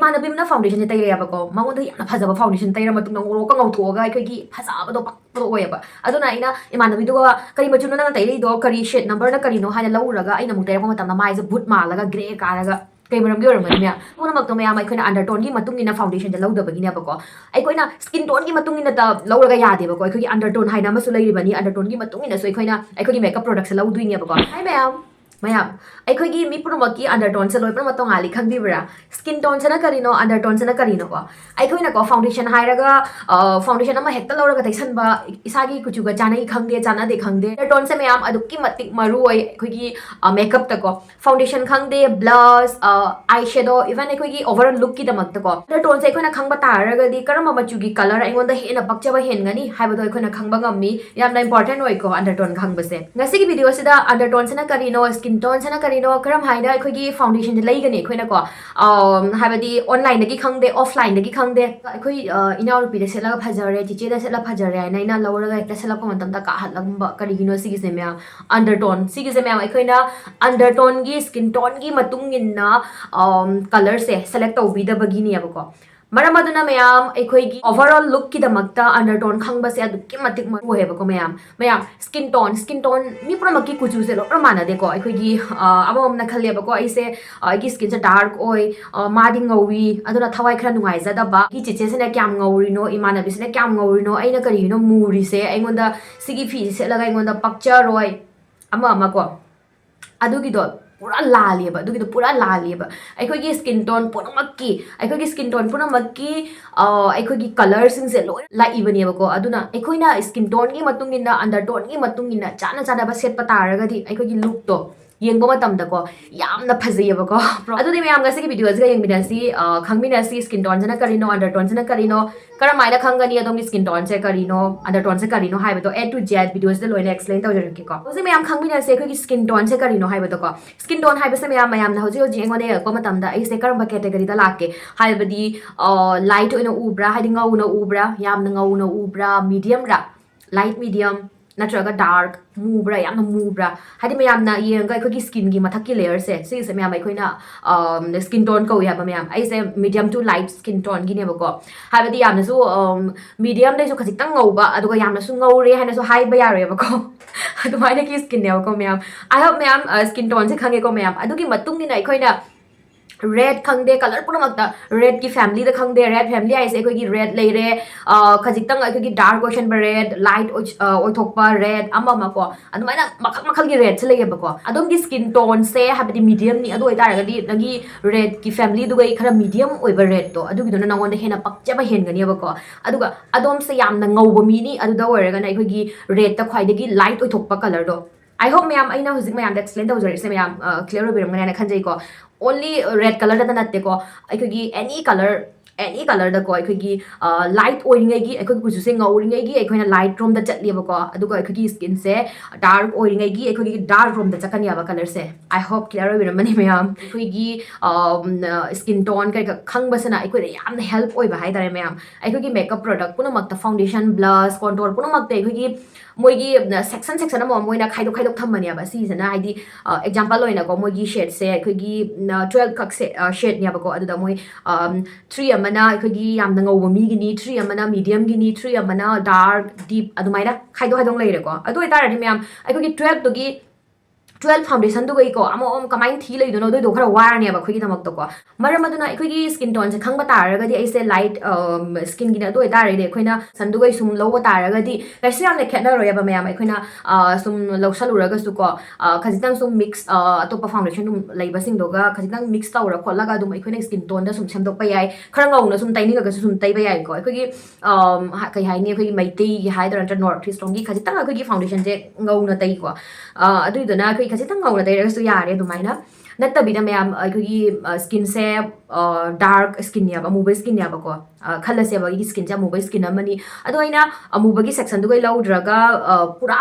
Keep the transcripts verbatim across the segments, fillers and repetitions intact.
ꯏꯃꯥꯟꯅꯕꯤ ꯑꯃꯅ foundationꯁꯦ ꯇꯩꯔꯛꯑꯦꯕꯀꯣ, ꯃꯉꯣꯟꯗ ꯌꯥꯝꯅ ꯐꯖꯕ foundation ꯇꯩꯔ ꯃꯇꯨꯡꯗ ꯉꯧꯔꯣꯛꯀ ꯉꯧꯊꯣꯛꯑꯒ ꯑꯩꯈꯣꯏꯒꯤ ꯐꯖꯕꯗꯣ ꯄꯛꯄꯗꯣ ꯑꯣꯏꯌꯦꯕ꯫ ꯑꯗꯨꯅ ꯑꯩꯅ ꯏꯃꯥꯟꯅꯕꯤꯗꯨꯒ "ꯀꯔꯤ ꯃꯆꯨꯅꯣ ꯅꯪꯅ ꯇꯩꯔꯛꯏꯗꯣ? ꯀꯔꯤ shade numberꯅ ꯀꯔꯤꯅꯣ?" ꯍꯥꯏꯅ ꯂꯧꯔꯨꯔꯒ ꯑꯩꯅ ꯑꯃꯨꯛ ꯇꯩꯔꯛꯄ ꯃꯇꯝꯗ ꯃꯥꯏꯁꯦ ꯕꯨꯠ ꯃꯥꯜꯂꯒ ꯒ꯭ꯔꯦ ꯀꯥꯔꯒ ꯀꯩ ꯃꯔꯝꯒꯤ ꯑꯣꯏꯔꯝꯒꯅꯤ ꯃꯌꯥꯝ? ꯄꯨꯝꯅꯃꯛꯇꯣ ꯃꯌꯥꯝ ꯑꯩꯈꯣꯏꯅ undertoneꯒꯤ ꯃꯇꯨꯡ ꯏꯟꯅ foundationꯁꯦ ꯂꯧꯗꯕꯒꯤꯅꯦꯕꯀꯣ꯫ ꯑꯩꯈꯣꯏꯅ skin toneꯒꯤ ꯃꯇꯨꯡ ꯏꯟꯅ ꯇ-, ꯂꯧꯔꯒ ꯌꯥꯗꯦꯕꯀꯣ꯫ ꯑꯩꯈꯣꯏꯒꯤ undertone ꯍꯥꯏꯅ ꯑꯃꯁꯨ ꯂꯩꯔꯤꯕꯅꯤ, undertoneꯒꯤ ꯃꯇꯨꯡ ꯏꯟꯅꯁꯨ ꯑꯩꯈꯣꯏꯅ ꯑꯩꯈꯣꯏꯒꯤ makeup productꯁꯦ ꯂꯧꯗꯣꯏꯅꯦꯕꯀꯣ꯫ Hi ꯃꯌꯥꯝ, ꯃꯌꯥꯝ, ꯑꯩꯈꯣꯏꯒꯤ ꯃꯤ ꯄꯨꯝꯅꯃꯛꯀꯤ undertoneꯁꯦ ꯂꯣꯏ ꯄꯨꯝꯅꯃꯛ ꯇꯣꯉꯥꯜꯂꯤ, ꯈꯪꯕꯤꯕ꯭ꯔꯥ? Skin toneꯁꯤꯅ ꯀꯔꯤꯅꯣ, undertoneꯁꯤꯅ ꯀꯔꯤꯅꯣꯀꯣ? ꯑꯩꯈꯣꯏꯅꯀꯣ foundation ꯍꯥꯏꯔꯒ, ꯑ, foundation ꯑꯃ ꯍꯦꯛꯇ ꯂꯧꯔꯒ ꯇꯩꯁꯟꯕ, ꯏꯁꯥꯒꯤ ꯀꯨꯆꯨꯒ ꯆꯥꯅꯩ ꯈꯪꯗꯦ, ꯆꯥꯟꯅꯗꯦ ꯈꯪꯗꯦ, undertoneꯁꯦ ꯃꯌꯥꯝ ꯑꯗꯨꯛꯀꯤ ꯃꯇꯤꯛ ꯃꯔꯨ ꯑꯣꯏ ꯑꯩꯈꯣꯏꯒꯤ, ꯑ, makeupꯇꯀꯣ꯫ Foundation ꯈꯪꯗꯦ, blush, ꯑ, eye shadow, even ꯑꯩꯈꯣꯏꯒꯤ overall lookꯀꯤꯗꯃꯛꯇꯀꯣ꯫ Undertoneꯁꯦ ꯑꯩꯈꯣꯏꯅ ꯈꯪꯕ ꯇꯥꯔꯒꯗꯤ ꯀꯔꯝꯕ ꯃꯆꯨꯒꯤ colour ꯑꯩꯉꯣꯟꯗ ꯍꯦꯟꯅ ꯄꯛꯆꯕ ꯍꯦꯟꯒꯅꯤ ꯍꯥꯏꯕꯗꯣ ꯑꯩꯈꯣꯏꯅ ꯈꯪꯕ ꯉꯝꯃꯤ꯫ ꯌꯥꯝꯅ important ꯑꯣꯏꯀꯣ undertone ꯈꯪꯕꯁꯦ꯫ ꯉꯁꯤꯒꯤ videoꯁꯤꯗ undertoneꯁꯤꯅ ꯀꯔꯤꯅꯣ, skin toneꯁꯤꯅ ꯀꯔꯤꯅꯣ, ꯀꯔꯝ ꯍꯥꯏꯅ ꯑꯩꯈꯣꯏꯒꯤ foundationꯁꯦ ꯂꯩꯒꯅꯤ ꯑꯩꯈꯣꯏꯅꯀꯣ, ꯑꯝ, ꯍꯥꯏꯕꯗꯤ onlineꯗꯒꯤ ꯈꯪꯗꯦ, offlineꯗꯒꯤ ꯈꯪꯗꯦ, ꯑꯩꯈꯣꯏ, ꯑ, ꯏꯅꯥꯎꯅꯨꯄꯤꯗ ꯁꯦꯠꯂꯒ ꯐꯖꯔꯦ, ꯆꯤꯆꯦꯗ ꯁꯦꯠꯂ ꯐꯖꯔꯦ ꯍꯥꯏꯅ ꯑꯩꯅ ꯂꯧꯔꯒ ꯍꯦꯛꯇ ꯁꯦꯠꯂꯛꯄ ꯃꯇꯝꯗ ꯀꯥꯍꯠꯂꯝꯕ ꯀꯔꯤꯒꯤꯅꯣ ꯁꯤꯒꯤꯁꯦ ꯃꯌꯥꯝ? Undertone꯫ ꯁꯤꯒꯤꯁꯦ ꯃꯌꯥꯝ ꯑꯩꯈꯣꯏꯅ undertoneꯒꯤ, skin toneꯒꯤ ꯃꯇꯨꯡ ꯏꯟꯅ, ꯑꯝ, colourꯁꯦ select ꯇꯧꯕꯤꯗꯕꯒꯤꯅꯦꯕꯀꯣ꯫ ꯃꯔꯝ ꯑꯗꯨꯅ ꯃꯌꯥꯝ ꯑꯩꯈꯣꯏꯒꯤ overall lookꯀꯤꯗꯃꯛꯇ undertone ꯈꯪꯕꯁꯦ ꯑꯗꯨꯛꯀꯤ ꯃꯇꯤꯛ ꯃꯔꯨ ꯑꯣꯏꯌꯦꯕꯀꯣ ꯃꯌꯥꯝ꯫ ꯃꯌꯥꯝ, skin tone, skin tone, ꯃꯤ ꯄꯨꯝꯅꯃꯛꯀꯤ ꯀꯨꯆꯨꯁꯦ ꯂꯣꯏꯅ ꯃꯥꯟꯅꯗꯦꯀꯣ꯫ ꯑꯩꯈꯣꯏꯒꯤ, ꯑ, ꯑꯃꯃꯝꯅ ꯈꯜꯂꯦꯕꯀꯣ, ꯑꯩꯁꯦ, ꯑ, ꯑꯩꯒꯤ skinꯁꯦ dark ꯑꯣꯏ, ꯑ, ꯃꯥꯗꯤ ꯉꯧꯏ, ꯑꯗꯨꯅ ꯊꯋꯥꯏ ꯈꯔ ꯅꯨꯡꯉꯥꯏꯖꯗꯕ꯫ ꯑꯩꯒꯤ ꯆꯤꯆꯦꯁꯤꯅ ꯀꯌꯥꯝ ꯉꯧꯔꯤꯅꯣ, ꯏꯃꯥꯟꯅꯕꯤꯁꯤꯅ ꯀꯌꯥꯝ ꯉꯧꯔꯤꯅꯣ, ꯑꯩꯅ ꯀꯔꯤꯒꯤꯅꯣ ꯃꯨꯔꯤꯁꯦ, ꯑꯩꯉꯣꯟꯗ ꯁꯤꯒꯤ ꯐꯤꯁꯦ ꯁꯦꯠꯂꯒ ꯑꯩꯉꯣꯟꯗ ꯄꯛꯆꯔꯣꯏ, ꯑꯃ ꯑꯃ ꯀꯣ꯫ ꯑꯗꯨꯒꯤꯗꯣ ꯄꯨꯔꯥ ꯂꯥꯜꯂꯦꯕ, ꯑꯗꯨꯒꯤꯗꯣ ꯄꯨꯔꯥ ꯂꯥꯜꯂꯦꯕ꯫ ꯑꯩꯈꯣꯏꯒꯤ skin tone ꯄꯨꯝꯅꯃꯛꯀꯤ, ꯑꯩꯈꯣꯏꯒꯤ skin tone ꯄꯨꯝꯅꯃꯛꯀꯤ, ꯑ, ꯑꯩꯈꯣꯏꯒꯤ colourꯁꯤꯡꯁꯦ ꯂꯣꯏ ꯂꯥꯛꯏꯕꯅꯦꯕꯀꯣ꯫ ꯑꯗꯨꯅ ꯑꯩꯈꯣꯏꯅ skin toneꯒꯤ ꯃꯇꯨꯡ ꯏꯟꯅ, undertoneꯒꯤ ꯃꯇꯨꯡ ꯏꯟꯅ ꯆꯥꯅ ꯆꯥꯅꯕ ꯁꯦꯠꯄ ꯇꯥꯔꯒꯗꯤ ꯑꯩꯈꯣꯏꯒꯤ lookꯇꯣ ꯌꯦꯡꯕ ꯃꯇꯝꯗꯀꯣ ꯌꯥꯝꯅ ꯐꯖꯩꯌꯦꯕꯀꯣ꯫ ꯑꯗꯨꯗꯤ ꯃꯌꯥꯝ ꯉꯁꯤꯒꯤ videoꯁꯤꯒ ꯌꯦꯡꯃꯤꯟꯅꯁꯤ, ꯑ, ꯈꯪꯃꯤꯟꯅꯁꯤ skin toneꯁꯤꯅ ꯀꯔꯤꯅꯣ, undertoneꯁꯤꯅ ꯀꯔꯤꯅꯣ, ꯀꯔꯝꯍꯥꯏꯅ ꯈꯪꯒꯅꯤ ꯑꯗꯣꯝꯒꯤ skin toneꯁꯦ ꯀꯔꯤꯅꯣ, undertoneꯁꯦ ꯀꯔꯤꯅꯣ ꯍꯥꯏꯕꯗꯣ A to Z videoꯁꯤꯗ ꯂꯣꯏꯅ explain ꯇꯧꯖꯔꯛꯀꯦꯀꯣ꯫ ꯍꯧꯖꯤꯛ ꯃꯌꯥꯝ ꯈꯪꯃꯤꯟꯅꯁꯦ ꯑꯩꯈꯣꯏꯒꯤ skin toneꯁꯦ ꯀꯔꯤꯅꯣ ꯍꯥꯏꯕꯗꯣꯀꯣ꯫ Skin tone ꯍꯥꯏꯕꯁꯦ ꯃꯌꯥꯝ, ꯃꯌꯥꯝꯅ ꯍꯧꯖꯤꯛ ꯍꯧꯖꯤꯛ ꯑꯩꯉꯣꯟꯗ ꯌꯦꯡꯉꯛꯄ ꯃꯇꯝꯗ ꯑꯩꯁꯦ ꯀꯔꯝꯕ categoryꯗ ꯂꯥꯛꯀꯦ ꯍꯥꯏꯕꯗꯤ, ꯑ, light ꯑꯣꯏꯅ ꯎꯕ꯭ꯔꯥ, ꯍꯥꯏꯗꯤ ꯉꯧꯅ ꯎꯕ꯭ꯔꯥ, ꯌꯥꯝꯅ ꯉꯧꯅ ꯎꯕ꯭ꯔꯥ, mediumꯔꯥ, light medium, ꯅꯠꯇ꯭ꯔꯒ ꯗꯥꯔꯛ ꯃꯨꯕ꯭ꯔꯥ, ꯌꯥꯝꯅ ꯃꯨꯕ꯭ꯔꯥ? ꯍꯥꯏꯗꯤ ꯃꯌꯥꯝꯅ ꯌꯦꯡꯉꯒ ꯑꯩꯈꯣꯏꯒꯤ ꯁ꯭ꯀꯤꯟꯒꯤ ꯃꯊꯛꯀꯤ ꯂꯦꯌꯔꯁꯦ, ꯁꯤꯒꯤꯁꯦ ꯃꯌꯥꯝ ꯑꯩꯈꯣꯏꯅ ꯁ꯭ꯀꯤꯟ ꯇꯣꯟ ꯀꯧꯏ ꯍꯥꯏꯕ ꯃꯌꯥꯝ꯫ ꯑꯩꯁꯦ ꯃꯤꯗꯤꯌꯝ ꯇꯨ ꯂꯥꯏꯠ ꯁ꯭ꯀꯤꯟ ꯇꯣꯟꯒꯤꯅꯦꯕꯀꯣ꯫ ꯍꯥꯏꯕꯗꯤ ꯌꯥꯝꯅꯁꯨ ꯃꯤꯗꯤꯌꯝꯗꯩꯁꯨ ꯈꯖꯤꯛꯇꯪ ꯉꯧꯕ, ꯑꯗꯨꯒ ꯌꯥꯝꯅꯁꯨ ꯉꯧꯔꯦ ꯍꯥꯏꯅꯁꯨ ꯍꯥꯏꯕ ꯌꯥꯔꯣꯏꯕꯀꯣ꯫ ꯑꯗꯨꯃꯥꯏꯅꯒꯤ ꯁ꯭ꯀꯤꯟꯅꯦꯕꯀꯣ ꯃꯌꯥꯝ꯫ ꯑꯥꯏ ꯍꯣꯞ ꯃꯌꯥꯝ ꯁ꯭ꯀꯤꯟ ꯇꯣꯟꯁꯦ ꯈꯪꯉꯦꯀꯣ ꯃꯌꯥꯝ꯫ ꯑꯗꯨꯒꯤ ꯃꯇꯨꯡ ꯏꯟꯅ ꯑꯩꯈꯣꯏꯅ ꯔꯦꯗ ꯈꯪꯗꯦ, ꯀꯂꯔ ꯄꯨꯝꯅꯃꯛꯇ, ꯔꯦꯗꯀꯤ ꯐꯦꯃꯤꯂꯤꯗ ꯈꯪꯗꯦ, ꯔꯦꯗ ꯐꯦꯃꯤꯂꯤ ꯍꯥꯏꯁꯦ ꯑꯩꯈꯣꯏꯒꯤ ꯔꯦꯗ ꯂꯩꯔꯦ, ꯑ, ꯈꯖꯤꯛꯇꯪ ꯑꯩꯈꯣꯏꯒꯤ ꯗꯥꯔꯛ ꯑꯣꯏꯁꯟꯕ ꯔꯦꯗ, ꯂꯥꯏꯠ ꯑꯣꯏꯊꯣꯛꯄ ꯔꯦꯗ, ꯑꯃ ꯑꯃ ꯀꯣ, ꯑꯗꯨꯃꯥꯏꯅ ꯃꯈꯜ ꯃꯈꯜꯒꯤ ꯔꯦꯗꯁꯦ ꯂꯩꯌꯦꯕꯀꯣ꯫ ꯑꯗꯣꯝꯒꯤ ꯁ꯭ꯀꯤꯟ ꯇꯣꯟꯁꯦ, ꯍꯥꯏꯕꯗꯤ ꯃꯤꯗꯤꯌꯝꯅꯤ, ꯑꯗꯨ ꯑꯣꯏꯇꯥꯔꯒꯗꯤ ꯅꯪꯒꯤ ꯔꯦꯗꯀꯤ ꯐꯦꯃꯤꯂꯤꯗꯨꯒꯩ ꯈꯔ ꯃꯤꯗꯤꯌꯝ ꯑꯣꯏꯕ ꯔꯦꯗꯇꯣ, ꯑꯗꯨꯒꯤꯗꯨꯅ ꯅꯉꯣꯟꯗ ꯍꯦꯟꯅ ꯄꯛꯆꯕ ꯍꯦꯟꯒꯅꯦꯕꯀꯣ꯫ ꯑꯗꯨꯒ ꯑꯗꯣꯝꯁꯦ ꯌꯥꯝꯅ ꯉꯧꯕ ꯃꯤꯅꯤ, ꯑꯗꯨꯗ ꯑꯣꯏꯔꯒꯅ ꯑꯩꯈꯣꯏꯒꯤ ꯔꯦꯗꯇ ꯈ꯭ꯋꯥꯏꯗꯒꯤ ꯂꯥꯏꯠ ꯑꯣꯏꯊꯣꯛꯄ ꯀꯂꯔꯗꯣ꯫ ꯑꯥꯏ ꯍꯣꯞ ꯃꯌꯥꯝ, ꯑꯩꯅ ꯍꯧꯖꯤꯛ ꯃꯌꯥꯝꯗ ꯑꯦꯛꯁꯄ꯭ꯂꯦꯟ ꯇꯧꯖꯔꯛꯏꯁꯦ ꯃꯌꯥꯝ ꯀ꯭ꯂꯤꯌꯥꯔ ꯑꯣꯏꯕꯤꯔꯝꯒꯅꯤ ꯍꯥꯏꯅ ꯈꯟꯖꯩꯀꯣ꯫ ꯑꯣꯟꯂꯤ ꯔꯦꯗ ꯀꯂꯔꯗꯇ ꯅꯠꯇꯦꯀꯣ, ꯑꯩꯈꯣꯏꯒꯤ ꯑꯦꯅꯤ ꯀꯂꯔ, ꯑꯦꯅꯤ ꯀꯂꯔꯗꯀꯣ, ꯑꯩꯈꯣꯏꯒꯤ ꯂꯥꯏꯠ ꯑꯣꯏꯔꯤꯉꯩꯒꯤ, ꯑꯩꯈꯣꯏꯒꯤ ꯀꯨꯆꯨꯁꯦ ꯉꯧꯔꯤꯉꯩꯒꯤ ꯑꯩꯈꯣꯏꯅ ꯂꯥꯏꯠ ꯔꯣꯝꯗ ꯆꯠꯂꯦꯕꯀꯣ, ꯑꯗꯨꯒ ꯑꯩꯈꯣꯏꯒꯤ ꯁ꯭ꯀꯤꯟꯁꯦ ꯗꯥꯔꯛ ꯑꯣꯏꯔꯤꯉꯩꯒꯤ ꯑꯩꯈꯣꯏꯒꯤ ꯗꯥꯔꯛ ꯔꯣꯝꯗ ꯆꯠꯀꯅꯦꯕ ꯀꯂꯔꯁꯦ꯫ ꯑꯥꯏ ꯍꯣꯞ ꯀ꯭ꯂꯤꯌꯥꯔ ꯑꯣꯏꯕꯤꯔꯝꯃꯅꯤ ꯃꯌꯥꯝ꯫ ꯑꯩꯈꯣꯏꯒꯤ ꯁ꯭ꯀꯤꯟ ꯇꯣꯟ ꯀꯩꯀꯥ ꯈꯪꯕꯁꯤꯅ ꯑꯩꯈꯣꯏꯗ ꯌꯥꯝꯅ ꯍꯦꯜꯞ ꯑꯣꯏꯕ ꯍꯥꯏꯇꯥꯔꯦ ꯃꯌꯥꯝ꯫ ꯑꯩꯈꯣꯏꯒꯤ ꯃꯦꯀꯞ ꯄ꯭ꯔꯣꯗꯛ ꯄꯨꯝꯅꯃꯛꯇ, ꯐꯥꯎꯟꯗꯦꯁꯟ, ꯕ꯭ꯂꯁ, ꯀꯣꯟꯇꯣꯔ ꯄꯨꯝꯅꯃꯛꯇ ꯑꯩꯈꯣꯏꯒꯤ ꯃꯣꯏꯒꯤ ꯁꯦꯛꯁꯟ ꯁꯦꯛꯁꯟ ꯑꯃꯃꯝ ꯑꯣꯏꯅ ꯈꯥꯏꯗꯣꯛ ꯈꯥꯏꯗꯣꯛ ꯊꯝꯕꯅꯦꯕ꯫ ꯁꯤꯁꯤꯅ ꯍꯥꯏꯗꯤ ꯑꯦꯛꯖꯥꯝꯄꯜ ꯑꯣꯏꯅꯀꯣ, ꯃꯣꯏꯒꯤ ꯁꯦꯠꯁꯦ ꯑꯩꯈꯣꯏꯒꯤ ꯇ꯭ꯋꯦꯜꯞ ꯈꯛ ꯁꯦꯠꯅꯦꯕꯀꯣ꯫ ꯑꯗꯨꯗ ꯃꯣꯏ ꯊ꯭ꯔꯤ ꯑꯃꯅ ꯑꯩꯈꯣꯏꯒꯤ ꯌꯥꯝꯅ ꯉꯧꯕ ꯃꯤꯒꯤꯅꯤ, ꯊ꯭ꯔꯤ ꯑꯃꯅ ꯃꯤꯗꯤꯌꯝꯒꯤꯅꯤ, ꯊ꯭ꯔꯤ ꯑꯃꯅ ꯗꯥꯔꯛ ꯗꯤꯞ, ꯑꯗꯨꯃꯥꯏꯅ ꯈꯥꯏꯗꯣꯛ ꯈꯥꯏꯗꯣꯛ ꯂꯩꯔꯦꯀꯣ꯫ ꯑꯗꯨ ꯑꯣꯏꯇꯥꯔꯗꯤ ꯃꯌꯥꯝ, ꯑꯩꯈꯣꯏꯒꯤ ꯇ꯭ꯋꯦꯜꯞꯇꯨꯒꯤ ꯇ꯭ꯋꯦꯜꯞ ꯐꯥꯎꯟꯗꯦꯁꯟꯗꯨꯒꯩꯀꯣ ꯑꯃꯃꯝ ꯀꯃꯥꯏꯅ ꯊꯤ ꯂꯩꯗꯣꯏꯅꯣ, ꯑꯗꯨꯏꯗꯣ ꯈꯔ ꯋꯥꯔꯅꯦꯕ ꯑꯩꯈꯣꯏꯒꯤꯗꯃꯛꯇꯀꯣ꯫ ꯃꯔꯝ ꯑꯗꯨꯅ ꯑꯩꯈꯣꯏꯒꯤ ꯁ꯭ꯀꯤꯟ ꯇꯣꯟꯁꯦ ꯈꯪꯕ ꯇꯥꯔꯒꯗꯤ ꯑꯩꯁꯦ ꯂꯥꯏꯠ ꯁ꯭ꯀꯤꯟꯒꯤꯅꯦ꯫ ꯑꯗꯨ ꯑꯣꯏꯇꯥꯔꯒꯗꯤ ꯑꯩꯈꯣꯏꯅ ꯁꯟꯗꯨꯒꯩ ꯁꯨꯝ ꯂꯧꯕ ꯇꯥꯔꯒꯗꯤ ꯀꯩꯁꯨ ꯌꯥꯝꯅ ꯈꯦꯠꯅꯔꯣꯏꯕ ꯃꯌꯥꯝ꯫ ꯑꯩꯈꯣꯏꯅ ꯁꯨꯝ ꯂꯧꯁꯜꯂꯨꯔꯒꯁꯨꯀꯣ, ꯈꯖꯤꯛꯇꯪ ꯁꯨꯝ ꯃꯤꯛꯁ, ꯑꯇꯣꯞꯄ ꯐꯥꯎꯟꯗꯦꯁꯟ ꯑꯗꯨꯝ ꯂꯩꯕꯁꯤꯡꯗꯨꯒ ꯈꯖꯤꯛꯇꯪ ꯃꯤꯛꯁ ꯇꯧꯔ ꯈꯣꯠꯂꯒ ꯑꯗꯨꯝ ꯑꯩꯈꯣꯏꯅ ꯁ꯭ꯀꯤꯟ ꯇꯣꯟꯗ ꯁꯨꯝ ꯁꯦꯝꯗꯣꯛꯄ ꯌꯥꯏ꯫ ꯈꯔ ꯉꯧꯅ ꯁꯨꯝ ꯇꯩꯅꯤꯡꯉꯒꯁꯨ ꯁꯨꯝ ꯇꯩꯕ ꯌꯥꯏꯀꯣ꯫ ꯑꯩꯈꯣꯏꯒꯤ ꯀꯩ ꯍꯥꯏꯅꯤ, ꯑꯩꯈꯣꯏꯒꯤ ꯃꯩꯇꯩꯒꯤ ꯍꯥꯏꯗꯣꯏꯔꯥ, ꯅꯠꯇ꯭ꯔ ꯅꯣꯔꯠ ꯏꯁ ꯂꯣꯝꯒꯤ ꯈꯖꯤꯛꯇꯪ ꯑꯩꯈꯣꯏꯒꯤ ꯐꯥꯎꯟꯗꯦꯁꯟꯁꯦ ꯉꯧꯅ ꯇꯩꯀꯣ꯫ ꯑꯗꯨꯏꯗꯨꯅ ꯑꯩꯈꯣꯏ ꯈꯖꯤꯛꯇꯪ ꯉꯧꯅ ꯇꯩꯔꯒꯁꯨ ꯌꯥꯔꯦ꯫ ꯑꯗꯨꯃꯥꯏꯅ ꯅꯠꯇꯕꯤꯗ ꯃꯌꯥꯝ, ꯑꯩꯈꯣꯏꯒꯤ ꯁ꯭ꯀꯤꯟꯁꯦ ꯗꯥꯔꯛ ꯁ꯭ꯀꯤꯟꯅꯦꯕ, ꯑꯃꯨꯕ ꯁ꯭ꯀꯤꯟꯅꯦꯕꯀꯣ꯫ ꯑ, ꯈꯜꯂꯁꯦꯕ, ꯑꯩꯒꯤ ꯁ꯭ꯀꯤꯟꯁꯦ ꯑꯃꯨꯕ ꯁ꯭ꯀꯤꯟ ꯑꯃꯅꯤ꯫ ꯑꯗꯣ ꯑꯩꯅ ꯑꯃꯨꯕꯒꯤ ꯁꯦꯛꯁꯟꯗꯨꯒꯩ ꯂꯧꯗ꯭ꯔꯒ, ꯑ, ꯄꯨꯔꯥ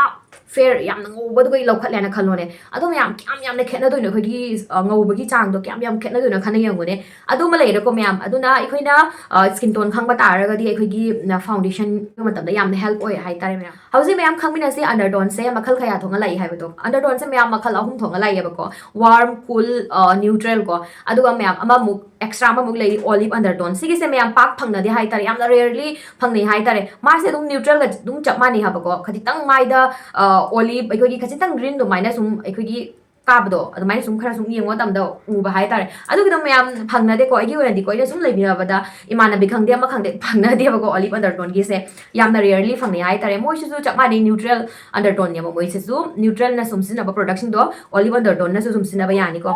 ꯐꯦꯔ, ꯌꯥꯝꯅ ꯉꯧꯕꯗꯨꯒꯩ ꯂꯧꯈꯠꯂꯦꯅ ꯈꯜꯂꯣꯅꯦ꯫ ꯑꯗꯣ ꯃꯌꯥꯝ ꯀꯌꯥꯝ ꯌꯥꯝꯅ ꯈꯦꯠꯅꯗꯣꯏꯅꯣ? ꯑꯩꯈꯣꯏꯒꯤ, ꯑ, ꯉꯧꯕꯒꯤ ꯆꯥꯡꯗꯣ ꯀꯌꯥꯝ ꯌꯥꯝ ꯈꯦꯠꯅꯗꯣꯏꯅꯣ ꯈꯟꯅ ꯌꯦꯡꯉꯨꯅꯦ꯫ ꯑꯗꯨꯃ ꯂꯩꯔꯦꯀꯣ ꯃꯌꯥꯝ꯫ ꯑꯗꯨꯅ ꯑꯩꯈꯣꯏꯅ, ꯑ, ꯁ꯭ꯀꯤꯟ ꯇꯣꯟ ꯈꯪꯕ ꯇꯥꯔꯒꯗꯤ ꯑꯩꯈꯣꯏꯒꯤ, ꯅ, ꯐꯥꯎꯟꯗꯦꯁꯟ ꯃꯇꯝꯗ ꯌꯥꯝꯅ ꯍꯦꯜꯞ ꯑꯣꯏ ꯍꯥꯏꯇꯥꯔꯦ ꯃꯌꯥꯝ꯫ ꯍꯧꯖꯤꯛ ꯃꯌꯥꯝ ꯈꯪꯃꯤꯟꯅꯁꯤ, ꯑꯟꯗꯔꯇꯣꯟꯁꯦ ꯃꯈꯜ ꯀꯌꯥ ꯊꯣꯛꯅ ꯂꯥꯛꯏ ꯍꯥꯏꯕꯗꯣ꯫ ꯑꯟꯗꯔꯇꯣꯟꯁꯦ ꯃꯌꯥꯝ ꯃꯈꯜ ꯑꯍꯨꯝ ꯊꯣꯛꯅ ꯂꯥꯛꯑꯦꯕꯀꯣ: ꯋꯥꯔꯝ, ꯀꯨꯜ, ꯑ, ꯅ꯭ꯌꯨꯇ꯭ꯔꯦꯜ ꯀꯣ꯫ ꯑꯗꯨꯒ ꯃꯌꯥꯝ ꯑꯃꯃꯨꯛ, ꯑꯦꯛꯁꯇ꯭ꯔꯥ ꯑꯃꯃꯨꯛ ꯂꯩꯔꯤ, ꯑꯣꯂꯤꯞ ꯑꯟꯗꯔꯇꯣꯟ꯫ ꯁꯤꯒꯤꯁꯦ ꯃꯌꯥꯝ ꯄꯥꯛ ꯐꯪꯅꯗꯦ ꯍꯥꯏꯇꯥꯔꯦ, ꯌꯥꯝꯅ ꯔꯦꯌꯔꯂꯤ ꯐꯪꯅꯩ ꯍꯥꯏꯇꯥꯔꯦ꯫ ꯃꯥꯁꯦ ꯑꯗꯨꯝ ꯅ꯭ꯌꯨꯇ꯭ꯔꯦꯜꯒ ꯑꯗꯨꯝ ꯆꯞ ꯃꯥꯟꯅꯩ ꯍꯥꯏꯕꯀꯣ, ꯈꯖꯤꯛꯇꯪ ꯃꯥꯏꯗ, ꯑ, ꯑꯣꯂꯤꯞ, ꯑꯩꯈꯣꯏꯒꯤ ꯈꯖꯤꯛꯇꯪ ꯒ꯭ꯔꯤꯟ ꯑꯗꯨꯃꯥꯏꯅ ꯁꯨꯝ ꯑꯩꯈꯣꯏꯒꯤ ꯀꯥꯕꯗꯣ, ꯑꯗꯨꯃꯥꯏꯅ ꯁꯨꯝ ꯈꯔ ꯁꯨꯝ ꯌꯦꯡꯕ ꯃꯇꯝꯗ ꯎꯕ ꯍꯥꯏꯇꯥꯔꯦ꯫ ꯑꯗꯨꯒꯤꯗꯣ ꯃꯌꯥꯝ ꯐꯪꯅꯗꯦꯀꯣ꯫ ꯑꯩꯒꯤ ꯑꯣꯏꯅꯗꯤꯀꯣ, ꯑꯩꯅ ꯁꯨꯝ ꯂꯩꯃꯤꯟꯅꯕꯗ ꯏꯃꯥꯟꯅꯕꯤ ꯈꯪꯗꯦ ꯑꯃ ꯈꯪꯗꯦ ꯐꯪꯅꯗꯦꯕꯀꯣ ꯑꯣꯂꯤꯞ ꯑꯟꯗꯔꯇꯣꯟꯒꯤꯁꯦ꯫ ꯌꯥꯝꯅ ꯔꯦꯌꯔꯂꯤ ꯐꯪꯅꯩ ꯍꯥꯏꯇꯥꯔꯦ꯫ ꯃꯣꯏꯁꯤꯁꯨ ꯆꯞ ꯃꯥꯟꯅꯩ, ꯅ꯭ꯌꯨꯇ꯭ꯔꯦꯜ ꯑꯟꯗꯔꯇꯣꯟꯅꯦꯕ ꯃꯣꯏꯁꯤꯁꯨ꯫ ꯅ꯭ꯌꯨꯇ꯭ꯔꯦꯜꯅ ꯁꯨꯝ ꯁꯤꯖꯤꯟꯅꯕ ꯄ꯭ꯔꯣꯗꯛꯁꯤꯡꯗꯣ ꯑꯣꯂꯤꯞ ꯑꯟꯗꯔꯇꯣꯟꯅꯁꯨ ꯑꯗꯨꯝ ꯁꯤꯖꯤꯟꯅꯕ ꯌꯥꯅꯤꯀꯣ꯫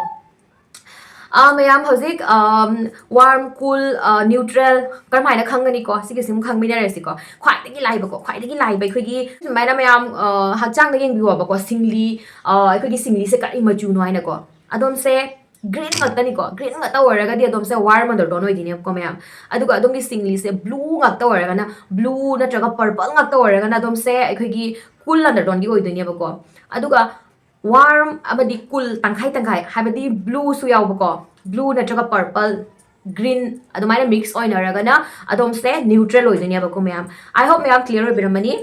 ꯑꯥ, ꯃꯌꯥꯝ ꯍꯧꯖꯤꯛ, ꯑꯝ, ꯋꯥꯔꯝ, ꯀꯨꯜ, ꯑ, ꯅ꯭ꯌꯨꯇ꯭ꯔꯦꯜ ꯀꯔꯝꯍꯥꯏꯅ ꯈꯪꯒꯅꯤꯀꯣ? ꯁꯤꯒꯤꯁꯤ ꯑꯃꯨꯛ ꯈꯪꯃꯤꯟꯅꯔꯁꯤꯀꯣ꯫ ꯈ꯭ꯋꯥꯏꯗꯒꯤ ꯂꯥꯏꯕꯀꯣ, ꯈ꯭ꯋꯥꯏꯗꯒꯤ ꯂꯥꯏꯕ ꯑꯩꯈꯣꯏꯒꯤ ꯁꯨꯃꯥꯏꯅ ꯃꯌꯥꯝ, ꯑ, ꯍꯛꯆꯥꯡꯗ ꯌꯦꯡꯕꯤꯌꯣꯕꯀꯣ꯫ ꯁꯤꯡꯂꯤ, ꯑ, ꯑꯩꯈꯣꯏꯒꯤ ꯁꯤꯡꯂꯤꯁꯦ ꯀꯔꯤ ꯃꯆꯨꯅꯣ ꯍꯥꯏꯅꯀꯣ꯫ ꯑꯗꯣꯝꯁꯦ ꯒ꯭ꯔꯤꯟ ꯉꯥꯛꯇꯅꯤꯀꯣ꯫ ꯒ꯭ꯔꯤꯟ ꯉꯥꯛꯇ ꯑꯣꯏꯔꯒꯗꯤ ꯑꯗꯣꯝꯁꯦ ꯋꯥꯔꯝ ꯑꯟꯗꯔꯇꯣꯟ ꯑꯣꯏꯗꯣꯏꯅꯦꯕꯀꯣ ꯃꯌꯥꯝ꯫ ꯑꯗꯨꯒ ꯑꯗꯣꯝꯒꯤ ꯁꯤꯡꯂꯤꯁꯦ ꯕ꯭ꯂꯨ ꯉꯥꯛꯇ ꯑꯣꯏꯔꯒꯅ, ꯕ꯭ꯂꯨ ꯅꯠꯇ꯭ꯔꯒ ꯄꯔꯄꯜ ꯉꯥꯛꯇ ꯑꯣꯏꯔꯒꯅ ꯑꯗꯣꯝꯁꯦ ꯑꯩꯈꯣꯏꯒꯤ ꯀꯨꯜ ꯑꯟꯗꯔꯇꯣꯟꯒꯤ ꯑꯣꯏꯗꯣꯏꯅꯦꯕꯀꯣ꯫ ꯑꯗꯨꯒ ꯋꯥꯔꯝ ꯑꯃꯗꯤ ꯀꯨꯜ ꯇꯪꯈꯥꯏ ꯇꯪꯈꯥꯏ, ꯍꯥꯏꯕꯗꯤ ꯕ꯭ꯂꯨꯁꯨ ꯌꯥꯎꯕꯀꯣ, ꯕ꯭ꯂꯨ ꯅꯠꯇ꯭ꯔꯒ ꯄꯔꯄꯜ, ꯒ꯭ꯔꯤꯟ ꯑꯗꯨꯃꯥꯏꯅ ꯃꯤꯛꯁ ꯑꯣꯏꯅꯔꯒꯅ ꯑꯗꯣꯝꯁꯦ ꯅ꯭ꯌꯨꯇ꯭ꯔꯦꯜ ꯑꯣꯏꯗꯣꯏꯅꯦꯕꯀꯣ ꯃꯌꯥꯝ꯫ I hope ꯃꯌꯥꯝ ꯀ꯭ꯂꯤꯌꯔ ꯑꯣꯏꯕꯤꯔꯝꯃꯅꯤ꯫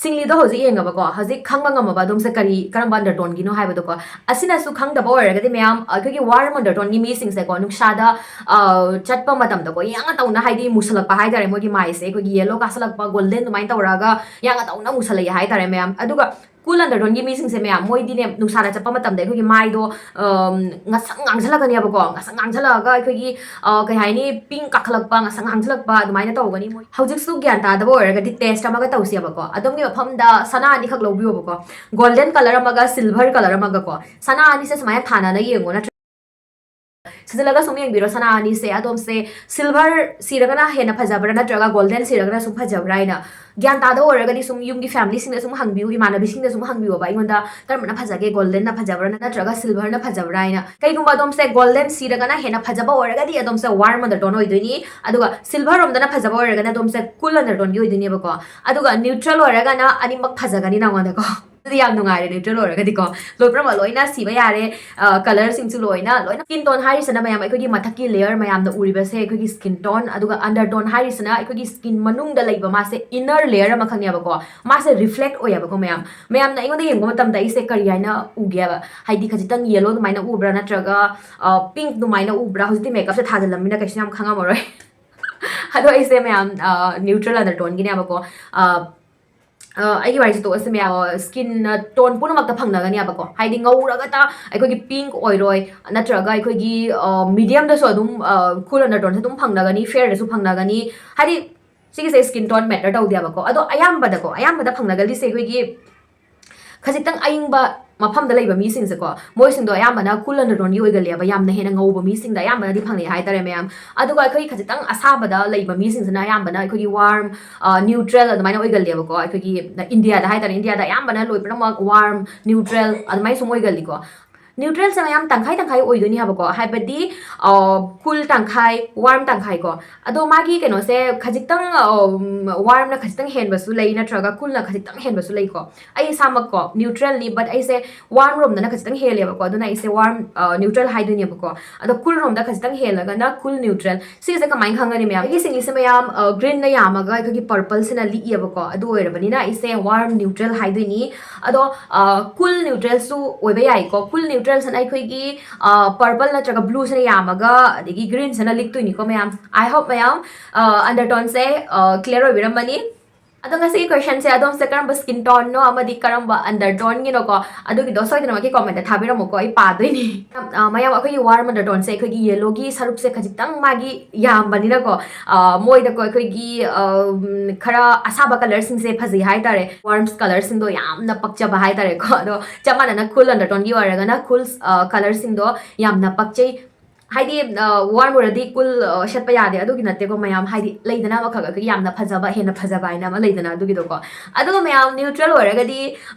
ꯁꯤꯡꯂꯤꯗꯣ ꯍꯧꯖꯤꯛ ꯌꯦꯡꯉꯕꯀꯣ, ꯍꯧꯖꯤꯛ ꯈꯪꯕ ꯉꯝꯃꯕ ꯑꯗꯣꯝꯁꯦ ꯀꯔꯤ, ꯀꯔꯝꯕ ꯑꯟꯗꯔꯇꯣꯟꯒꯤꯅꯣ ꯍꯥꯏꯕꯗꯣꯀꯣ꯫ ꯑꯁꯤꯅꯁꯨ ꯈꯪꯗꯕ ꯑꯣꯏꯔꯒꯗꯤ ꯃꯌꯥꯝ, ꯑꯩꯈꯣꯏꯒꯤ ꯋꯥꯔꯝ ꯑꯟꯗꯔꯇꯣꯟꯒꯤ ꯃꯤꯁꯤꯡꯁꯦꯀꯣ, ꯅꯨꯡꯁꯥꯗ, ꯑ, ꯆꯠꯄ ꯃꯇꯝꯗꯀꯣ, ꯌꯥꯡꯅ ꯇꯧꯅ, ꯍꯥꯏꯗꯤ ꯃꯨꯁꯜꯂꯛꯄ ꯍꯥꯏꯇꯥꯔꯦ, ꯃꯣꯏꯒꯤ ꯃꯥꯏꯁꯦ ꯑꯩꯈꯣꯏꯒꯤ ꯌꯦꯂꯣ ꯀꯥꯁꯜꯂꯛꯄ, ꯒꯣꯜꯗꯦꯟ ꯑꯗꯨꯃꯥꯏꯅ ꯇꯧꯔꯛꯑꯒ ꯌꯥꯡꯅ ꯇꯧꯅ ꯃꯨꯁꯜꯂꯛꯑꯦ ꯍꯥꯏꯇꯥꯔꯦ ꯃꯌꯥꯝ꯫ ꯑꯗꯨꯒ ꯀꯨꯜ ꯑꯟꯗꯔꯇꯣꯟꯒꯤ ꯃꯤꯁꯤꯡꯁꯦ ꯃꯌꯥꯝ, ꯃꯣꯏꯗꯤꯅꯦ, ꯅꯨꯡꯁꯥꯗ ꯆꯠꯄ ꯃꯇꯝꯗ ꯑꯩꯈꯣꯏꯒꯤ ꯃꯥꯏꯗꯣ, ꯑꯝ, ꯉꯁꯪ ꯉꯥꯡꯁꯜꯂꯛꯀꯅꯦꯕꯀꯣ꯫ ꯉꯁꯪ ꯉꯥꯡꯁꯜꯂꯛꯑꯒ ꯑꯩꯈꯣꯏꯒꯤ, ꯑ, ꯀꯩ ꯍꯥꯏꯅꯤ, ꯄꯤꯡ ꯀꯥꯈꯠꯂꯛꯄ, ꯉꯁꯪ ꯉꯥꯡꯁꯜꯂꯛꯄ ꯑꯗꯨꯃꯥꯏꯅ ꯇꯧꯒꯅꯤ ꯃꯣꯏ꯫ ꯍꯧꯖꯤꯛꯁꯨ ꯒ꯭ꯌꯥꯟ ꯇꯥꯗꯕ ꯑꯣꯏꯔꯒꯗꯤ ꯇꯦꯁ ꯑꯃꯒ ꯇꯧꯁꯦꯕꯀꯣ꯫ ꯑꯗꯣꯝꯒꯤ ꯃꯐꯝꯗ ꯁꯅꯥ ꯑꯅꯤꯈꯛ ꯂꯧꯕꯤꯌꯣꯕꯀꯣ, ꯒꯣꯜꯗꯦꯟ ꯀꯂꯔ ꯑꯃꯒ ꯁꯤꯜꯚꯔ ꯀꯂꯔ ꯑꯃꯒꯀꯣ꯫ ꯁꯅꯥ ꯑꯅꯤꯁꯦ ꯁꯨꯃꯥꯏꯅ ꯊꯥꯅꯅ ꯌꯦꯡꯉꯣ, ꯅꯠꯇ꯭ꯔ ꯁꯤꯖꯤꯜꯂꯒ ꯁꯨꯝ ꯌꯦꯡꯕꯤꯔꯣ, ꯁꯅꯥ ꯑꯅꯤꯁꯦ ꯑꯗꯣꯝꯁꯦ silver ꯁꯤꯔꯒꯅ ꯍꯦꯟꯅ ꯐꯖꯕ꯭ꯔꯥ ꯅꯠꯇ꯭ꯔꯒ golden ꯁꯤꯔꯒꯅ ꯁꯨꯝ ꯐꯖꯕ꯭ꯔꯥ ꯍꯥꯏꯅ꯫ ꯒ꯭ꯌꯥꯟ ꯇꯥꯗꯕ ꯑꯣꯏꯔꯒꯗꯤ ꯁꯨꯝ ꯌꯨꯝꯒꯤ familyꯁꯤꯡꯗ ꯁꯨꯝ ꯍꯪꯕꯤꯌꯨ, ꯏꯃꯥꯟꯅꯕꯤꯁꯤꯡꯗ ꯁꯨꯝ ꯍꯪꯕꯤꯌꯣꯕ ꯑꯩꯉꯣꯟꯗ ꯀꯔꯝꯕꯅ ꯐꯖꯒꯦ, goldenꯅ ꯐꯖꯕ꯭ꯔꯥ ꯅꯠꯇ꯭ꯔꯒ silverꯅ ꯐꯖꯕ꯭ꯔꯥ ꯍꯥꯏꯅ꯫ ꯀꯩꯒꯨꯝꯕ ꯑꯗꯣꯝꯁꯦ golden ꯁꯤꯔꯒꯅ ꯍꯦꯟꯅ ꯐꯖꯕ ꯑꯣꯏꯔꯒꯗꯤ ꯑꯗꯣꯝꯁꯦ warm undertone ꯑꯣꯏꯗꯣꯏꯅꯤ, ꯑꯗꯨꯒ silver ꯔꯣꯝꯗꯅ ꯐꯖꯕ ꯑꯣꯏꯔꯒꯅ ꯑꯗꯣꯝꯁꯦ cool undertoneꯒꯤ ꯑꯣꯏꯗꯣꯏꯅꯦꯕꯀꯣ꯫ ꯑꯗꯨꯒ neutral ꯑꯣꯏꯔꯒꯅ ꯑꯅꯤꯃꯛ ꯐꯖꯒꯅꯤ ꯅꯉꯣꯟꯗꯀꯣ꯫ ꯑꯗꯨꯗꯤ ꯌꯥꯝ ꯅꯨꯡꯉꯥꯏꯔꯦ, neutral ꯑꯣꯏꯔꯒꯗꯤꯀꯣ꯫ ꯂꯣꯏ ꯄꯨꯝꯅꯃꯛ ꯂꯣꯏꯅ ꯁꯤꯕ ꯌꯥꯔꯦ, ꯀꯂꯔꯁꯤꯡꯁꯨ ꯂꯣꯏꯅ ꯂꯣꯏꯅ꯫ Skin tone ꯍꯥꯏꯔꯤꯁꯤꯅ ꯃꯌꯥꯝ ꯑꯩꯈꯣꯏꯒꯤ ꯃꯊꯛꯀꯤ layer ꯃꯌꯥꯝꯅ ꯎꯔꯤꯕꯁꯦ ꯑꯩꯈꯣꯏꯒꯤ skin tone, ꯑꯗꯨꯒ undertone ꯍꯥꯏꯔꯤꯁꯤꯅ ꯑꯩꯈꯣꯏꯒꯤ skin ꯃꯅꯨꯡꯗ ꯂꯩꯕ ꯃꯥꯁꯦ inner layer ꯑꯃꯈꯛꯅꯦꯕꯀꯣ꯫ ꯃꯥꯁꯦ reflect ꯑꯣꯏꯌꯦꯕꯀꯣ ꯃꯌꯥꯝ꯫ ꯃꯌꯥꯝꯅ ꯑꯩꯉꯣꯟꯗ ꯌꯦꯡꯕ ꯃꯇꯝꯗ ꯑꯩꯁꯦ ꯀꯔꯤ ꯍꯥꯏꯅ ꯎꯒꯦꯕ? ꯍꯥꯏꯗꯤ ꯈꯖꯤꯛꯇꯪ yellow ꯑꯗꯨꯃꯥꯏꯅ ꯎꯕ꯭ꯔꯥ ꯅꯠꯇ꯭ꯔꯒ pink ꯑꯗꯨꯃꯥꯏꯅ ꯎꯕ꯭ꯔꯥ? ꯍꯧꯖꯤꯛꯇꯤ makeupꯁꯦ ꯊꯥꯖꯤꯜꯂꯝꯅꯤꯅ ꯀꯩꯁꯨ ꯌꯥꯝ ꯈꯪꯉꯝꯃꯔꯣꯏ꯫ ꯑꯗꯣ ꯑꯩꯁꯦ ꯃꯌꯥꯝ neutral undertoneꯒꯤꯅꯦꯕꯀꯣ꯫ ꯑꯩꯒꯤ ꯋꯥꯔꯤꯁꯦ ꯇꯣꯛꯑꯁꯤ ꯃꯌꯥꯝ꯫ Skin tone ꯄꯨꯝꯅꯃꯛꯇ ꯐꯪꯅꯒꯅꯦꯕꯀꯣ꯫ ꯍꯥꯏꯗꯤ ꯉꯧꯔꯒꯇ ꯑꯩꯈꯣꯏꯒꯤ pink ꯑꯣꯏꯔꯣꯏ, ꯅꯠꯇ꯭ꯔꯒ ꯑꯩꯈꯣꯏꯒꯤ mediumꯗꯁꯨ ꯑꯗꯨꯝ cool undertoneꯁꯦ ꯑꯗꯨꯝ ꯐꯪꯅꯒꯅꯤ, fairꯗꯁꯨ ꯐꯪꯅꯒꯅꯤ꯫ ꯍꯥꯏꯗꯤ ꯁꯤꯒꯤꯁꯦ skin tone matter ꯇꯧꯗꯦꯕꯀꯣ꯫ ꯑꯗꯣ ꯑꯌꯥꯝꯕꯗꯀꯣ, ꯑꯌꯥꯝꯕꯗ ꯐꯪꯅꯒꯜꯂꯤꯁꯦ ꯑꯩꯈꯣꯏꯒꯤ ꯈꯖꯤꯛꯇꯪ ꯑꯏꯪꯕ ꯃꯐꯝꯗ ꯂꯩꯕ ꯃꯤꯁꯤꯡꯁꯦꯀꯣ, ꯃꯣꯏꯁꯤꯡꯗꯣ ꯑꯌꯥꯝꯕꯅ cool undertoneꯒꯤ ꯑꯣꯏꯒꯜꯂꯦꯕ꯫ ꯌꯥꯝꯅ ꯍꯦꯟꯅ ꯉꯧꯕ ꯃꯤꯁꯤꯡꯗ ꯑꯌꯥꯝꯕꯅꯗꯤ ꯐꯪꯅꯩ ꯍꯥꯏꯇꯥꯔꯦ ꯃꯌꯥꯝ꯫ ꯑꯗꯨꯒ ꯑꯩꯈꯣꯏ ꯈꯖꯤꯛꯇꯪ ꯑꯁꯥꯕꯗ ꯂꯩꯕ ꯃꯤꯁꯤꯡꯁꯤꯅ ꯑꯌꯥꯝꯕꯅ ꯑꯩꯈꯣꯏꯒꯤ warm, neutral ꯑꯗꯨꯃꯥꯏꯅ ꯑꯣꯏꯒꯜꯂꯦꯕꯀꯣ꯫ ꯑꯩꯈꯣꯏꯒꯤ ꯏꯟꯗꯤꯌꯥꯗ ꯍꯥꯏꯇꯥꯔꯦ, ꯏꯟꯗꯤꯌꯥꯗ ꯑꯌꯥꯝꯕꯅ ꯂꯣꯏ ꯄꯨꯝꯅꯃꯛ warm, neutral ꯑꯗꯨꯃꯥꯏꯅ ꯁꯨꯝ ꯑꯣꯏꯒꯜꯂꯤꯀꯣ꯫ Neutralꯁꯦ ꯃꯌꯥꯝ ꯇꯪꯈꯥꯏ ꯇꯪꯈꯥꯏ ꯑꯣꯏꯗꯣꯏꯅꯤ ꯍꯥꯏꯕꯀꯣ꯫ ꯍꯥꯏꯕꯗꯤ cool ꯇꯪꯈꯥꯏ, warm ꯇꯪꯈꯥꯏ ꯀꯣ꯫ ꯑꯗꯣ ꯃꯥꯒꯤ ꯀꯩꯅꯣꯁꯦ ꯈꯖꯤꯛꯇꯪ warmꯅ ꯈꯖꯤꯛꯇꯪ ꯍꯦꯟꯕꯁꯨ ꯂꯩ, ꯅꯠꯇ꯭ꯔꯒ coolꯅ ꯈꯖꯤꯛꯇꯪ ꯍꯦꯟꯕꯁꯨ ꯂꯩꯀꯣ꯫ ꯑꯩ ꯏꯁꯥꯃꯛꯀꯣ neutralꯅꯤ, but ꯑꯩꯁꯦ warm ꯔꯣꯝꯗꯅ ꯈꯖꯤꯛꯇꯪ ꯍꯦꯜꯂꯦꯕꯀꯣ꯫ ꯑꯗꯨꯅ ꯑꯩꯁꯦ warm, neutral ꯍꯥꯏꯗꯣꯏꯅꯦꯕꯀꯣ꯫ ꯑꯗꯣ cool ꯔꯣꯝꯗ ꯈꯖꯤꯛꯇꯪ ꯍꯦꯜꯂꯒꯅ cool neutral꯫ ꯁꯤꯒꯤꯁꯦ ꯀꯃꯥꯏꯅ ꯈꯪꯒꯅꯤ ꯃꯌꯥꯝ? ꯑꯩꯒꯤ ꯁꯤꯡꯂꯤꯁꯦ ꯃꯌꯥꯝ greenꯅ ꯌꯥꯝꯃꯒ ꯑꯩꯈꯣꯏꯒꯤ purpleꯁꯤꯅ ꯂꯤꯛꯏꯌꯦꯕꯀꯣ꯫ ꯑꯗꯨ ꯑꯣꯏꯔꯕꯅꯤꯅ ꯑꯩꯁꯦ warm neutral ꯍꯥꯏꯗꯣꯏꯅꯤ꯫ ꯑꯗꯣ cool neutralꯁꯨ ꯑꯣꯏꯕ ꯌꯥꯏꯀꯣ꯫ Cool neutralꯁꯤꯅ ꯑꯩꯈꯣꯏꯒꯤ purple ꯅꯠꯇ꯭ꯔꯒ blueꯁꯤꯅ ꯌꯥꯝꯃꯒ ꯑꯗꯒꯤ greenꯁꯤꯅ ꯂꯤꯛꯇꯣꯏꯅꯤꯀꯣ ꯃꯌꯥꯝ꯫ I hope ꯃꯌꯥꯝ undertoneꯁꯦ clear ꯑꯣꯏꯕꯤꯔꯝꯃꯅꯤ꯫ ꯑꯗꯣ ꯉꯁꯤꯒꯤ questionꯁꯦ ꯑꯗꯣꯝꯁꯦ ꯀꯔꯝꯕ skin toneꯅꯣ ꯑꯃꯗꯤ ꯀꯔꯝꯕ undertoneꯒꯤꯅꯣꯀꯣ, ꯑꯗꯨꯒꯤꯗꯣ ꯁꯣꯏꯗꯅꯃꯛꯀꯤ commentꯇ ꯊꯥꯕꯤꯔꯝꯃꯨꯀꯣ, ꯑꯩ ꯄꯥꯗꯣꯏꯅꯤ꯫ ꯃꯌꯥꯝ, ꯑꯩꯈꯣꯏꯒꯤ warm undertoneꯁꯦ ꯑꯩꯈꯣꯏꯒꯤ yellowꯒꯤ ꯁꯔꯨꯛꯁꯦ ꯈꯖꯤꯛꯇꯪ ꯃꯥꯒꯤ ꯌꯥꯝꯕꯅꯤꯅꯀꯣ, ꯃꯣꯏꯗꯀꯣ ꯑꯩꯈꯣꯏꯒꯤ ꯈꯔ ꯑꯁꯥꯕ colourꯁꯤꯡꯁꯦ ꯐꯖꯩ ꯍꯥꯏꯇꯥꯔꯦ꯫ Warm colourꯁꯤꯡꯗꯣ ꯌꯥꯝꯅ ꯄꯛꯆꯕ ꯍꯥꯏꯇꯥꯔꯦꯀꯣ꯫ ꯑꯗꯣ ꯆꯞ ꯃꯥꯟꯅꯅ cool undertoneꯒꯤ ꯑꯣꯏꯔꯒꯅ cool colourꯁꯤꯡꯗꯣ ꯌꯥꯝꯅ ꯄꯛꯆꯩ꯫ ꯍꯥꯏꯗꯤ ꯋꯥꯔꯝ ꯑꯣꯏꯔꯗꯤ ꯀꯨꯜ ꯁꯦꯠꯄ ꯌꯥꯗꯦ, ꯑꯗꯨꯒꯤ ꯅꯠꯇꯦꯀꯣ ꯃꯌꯥꯝ, ꯍꯥꯏꯗꯤ ꯂꯩꯗꯅ ꯑꯃꯈꯛ ꯑꯩꯈꯣꯏꯒꯤ ꯌꯥꯝꯅ ꯐꯖꯕ, ꯍꯦꯟꯅ ꯐꯖꯕ ꯍꯥꯏꯅ ꯑꯃ ꯂꯩꯗꯅ, ꯑꯗꯨꯒꯤꯗꯣꯀꯣ꯫ ꯑꯗꯨꯒ ꯃꯌꯥꯝ ꯅ꯭ꯌꯨꯇ꯭ꯔꯦꯜ ꯑꯣꯏꯔꯒꯗꯤ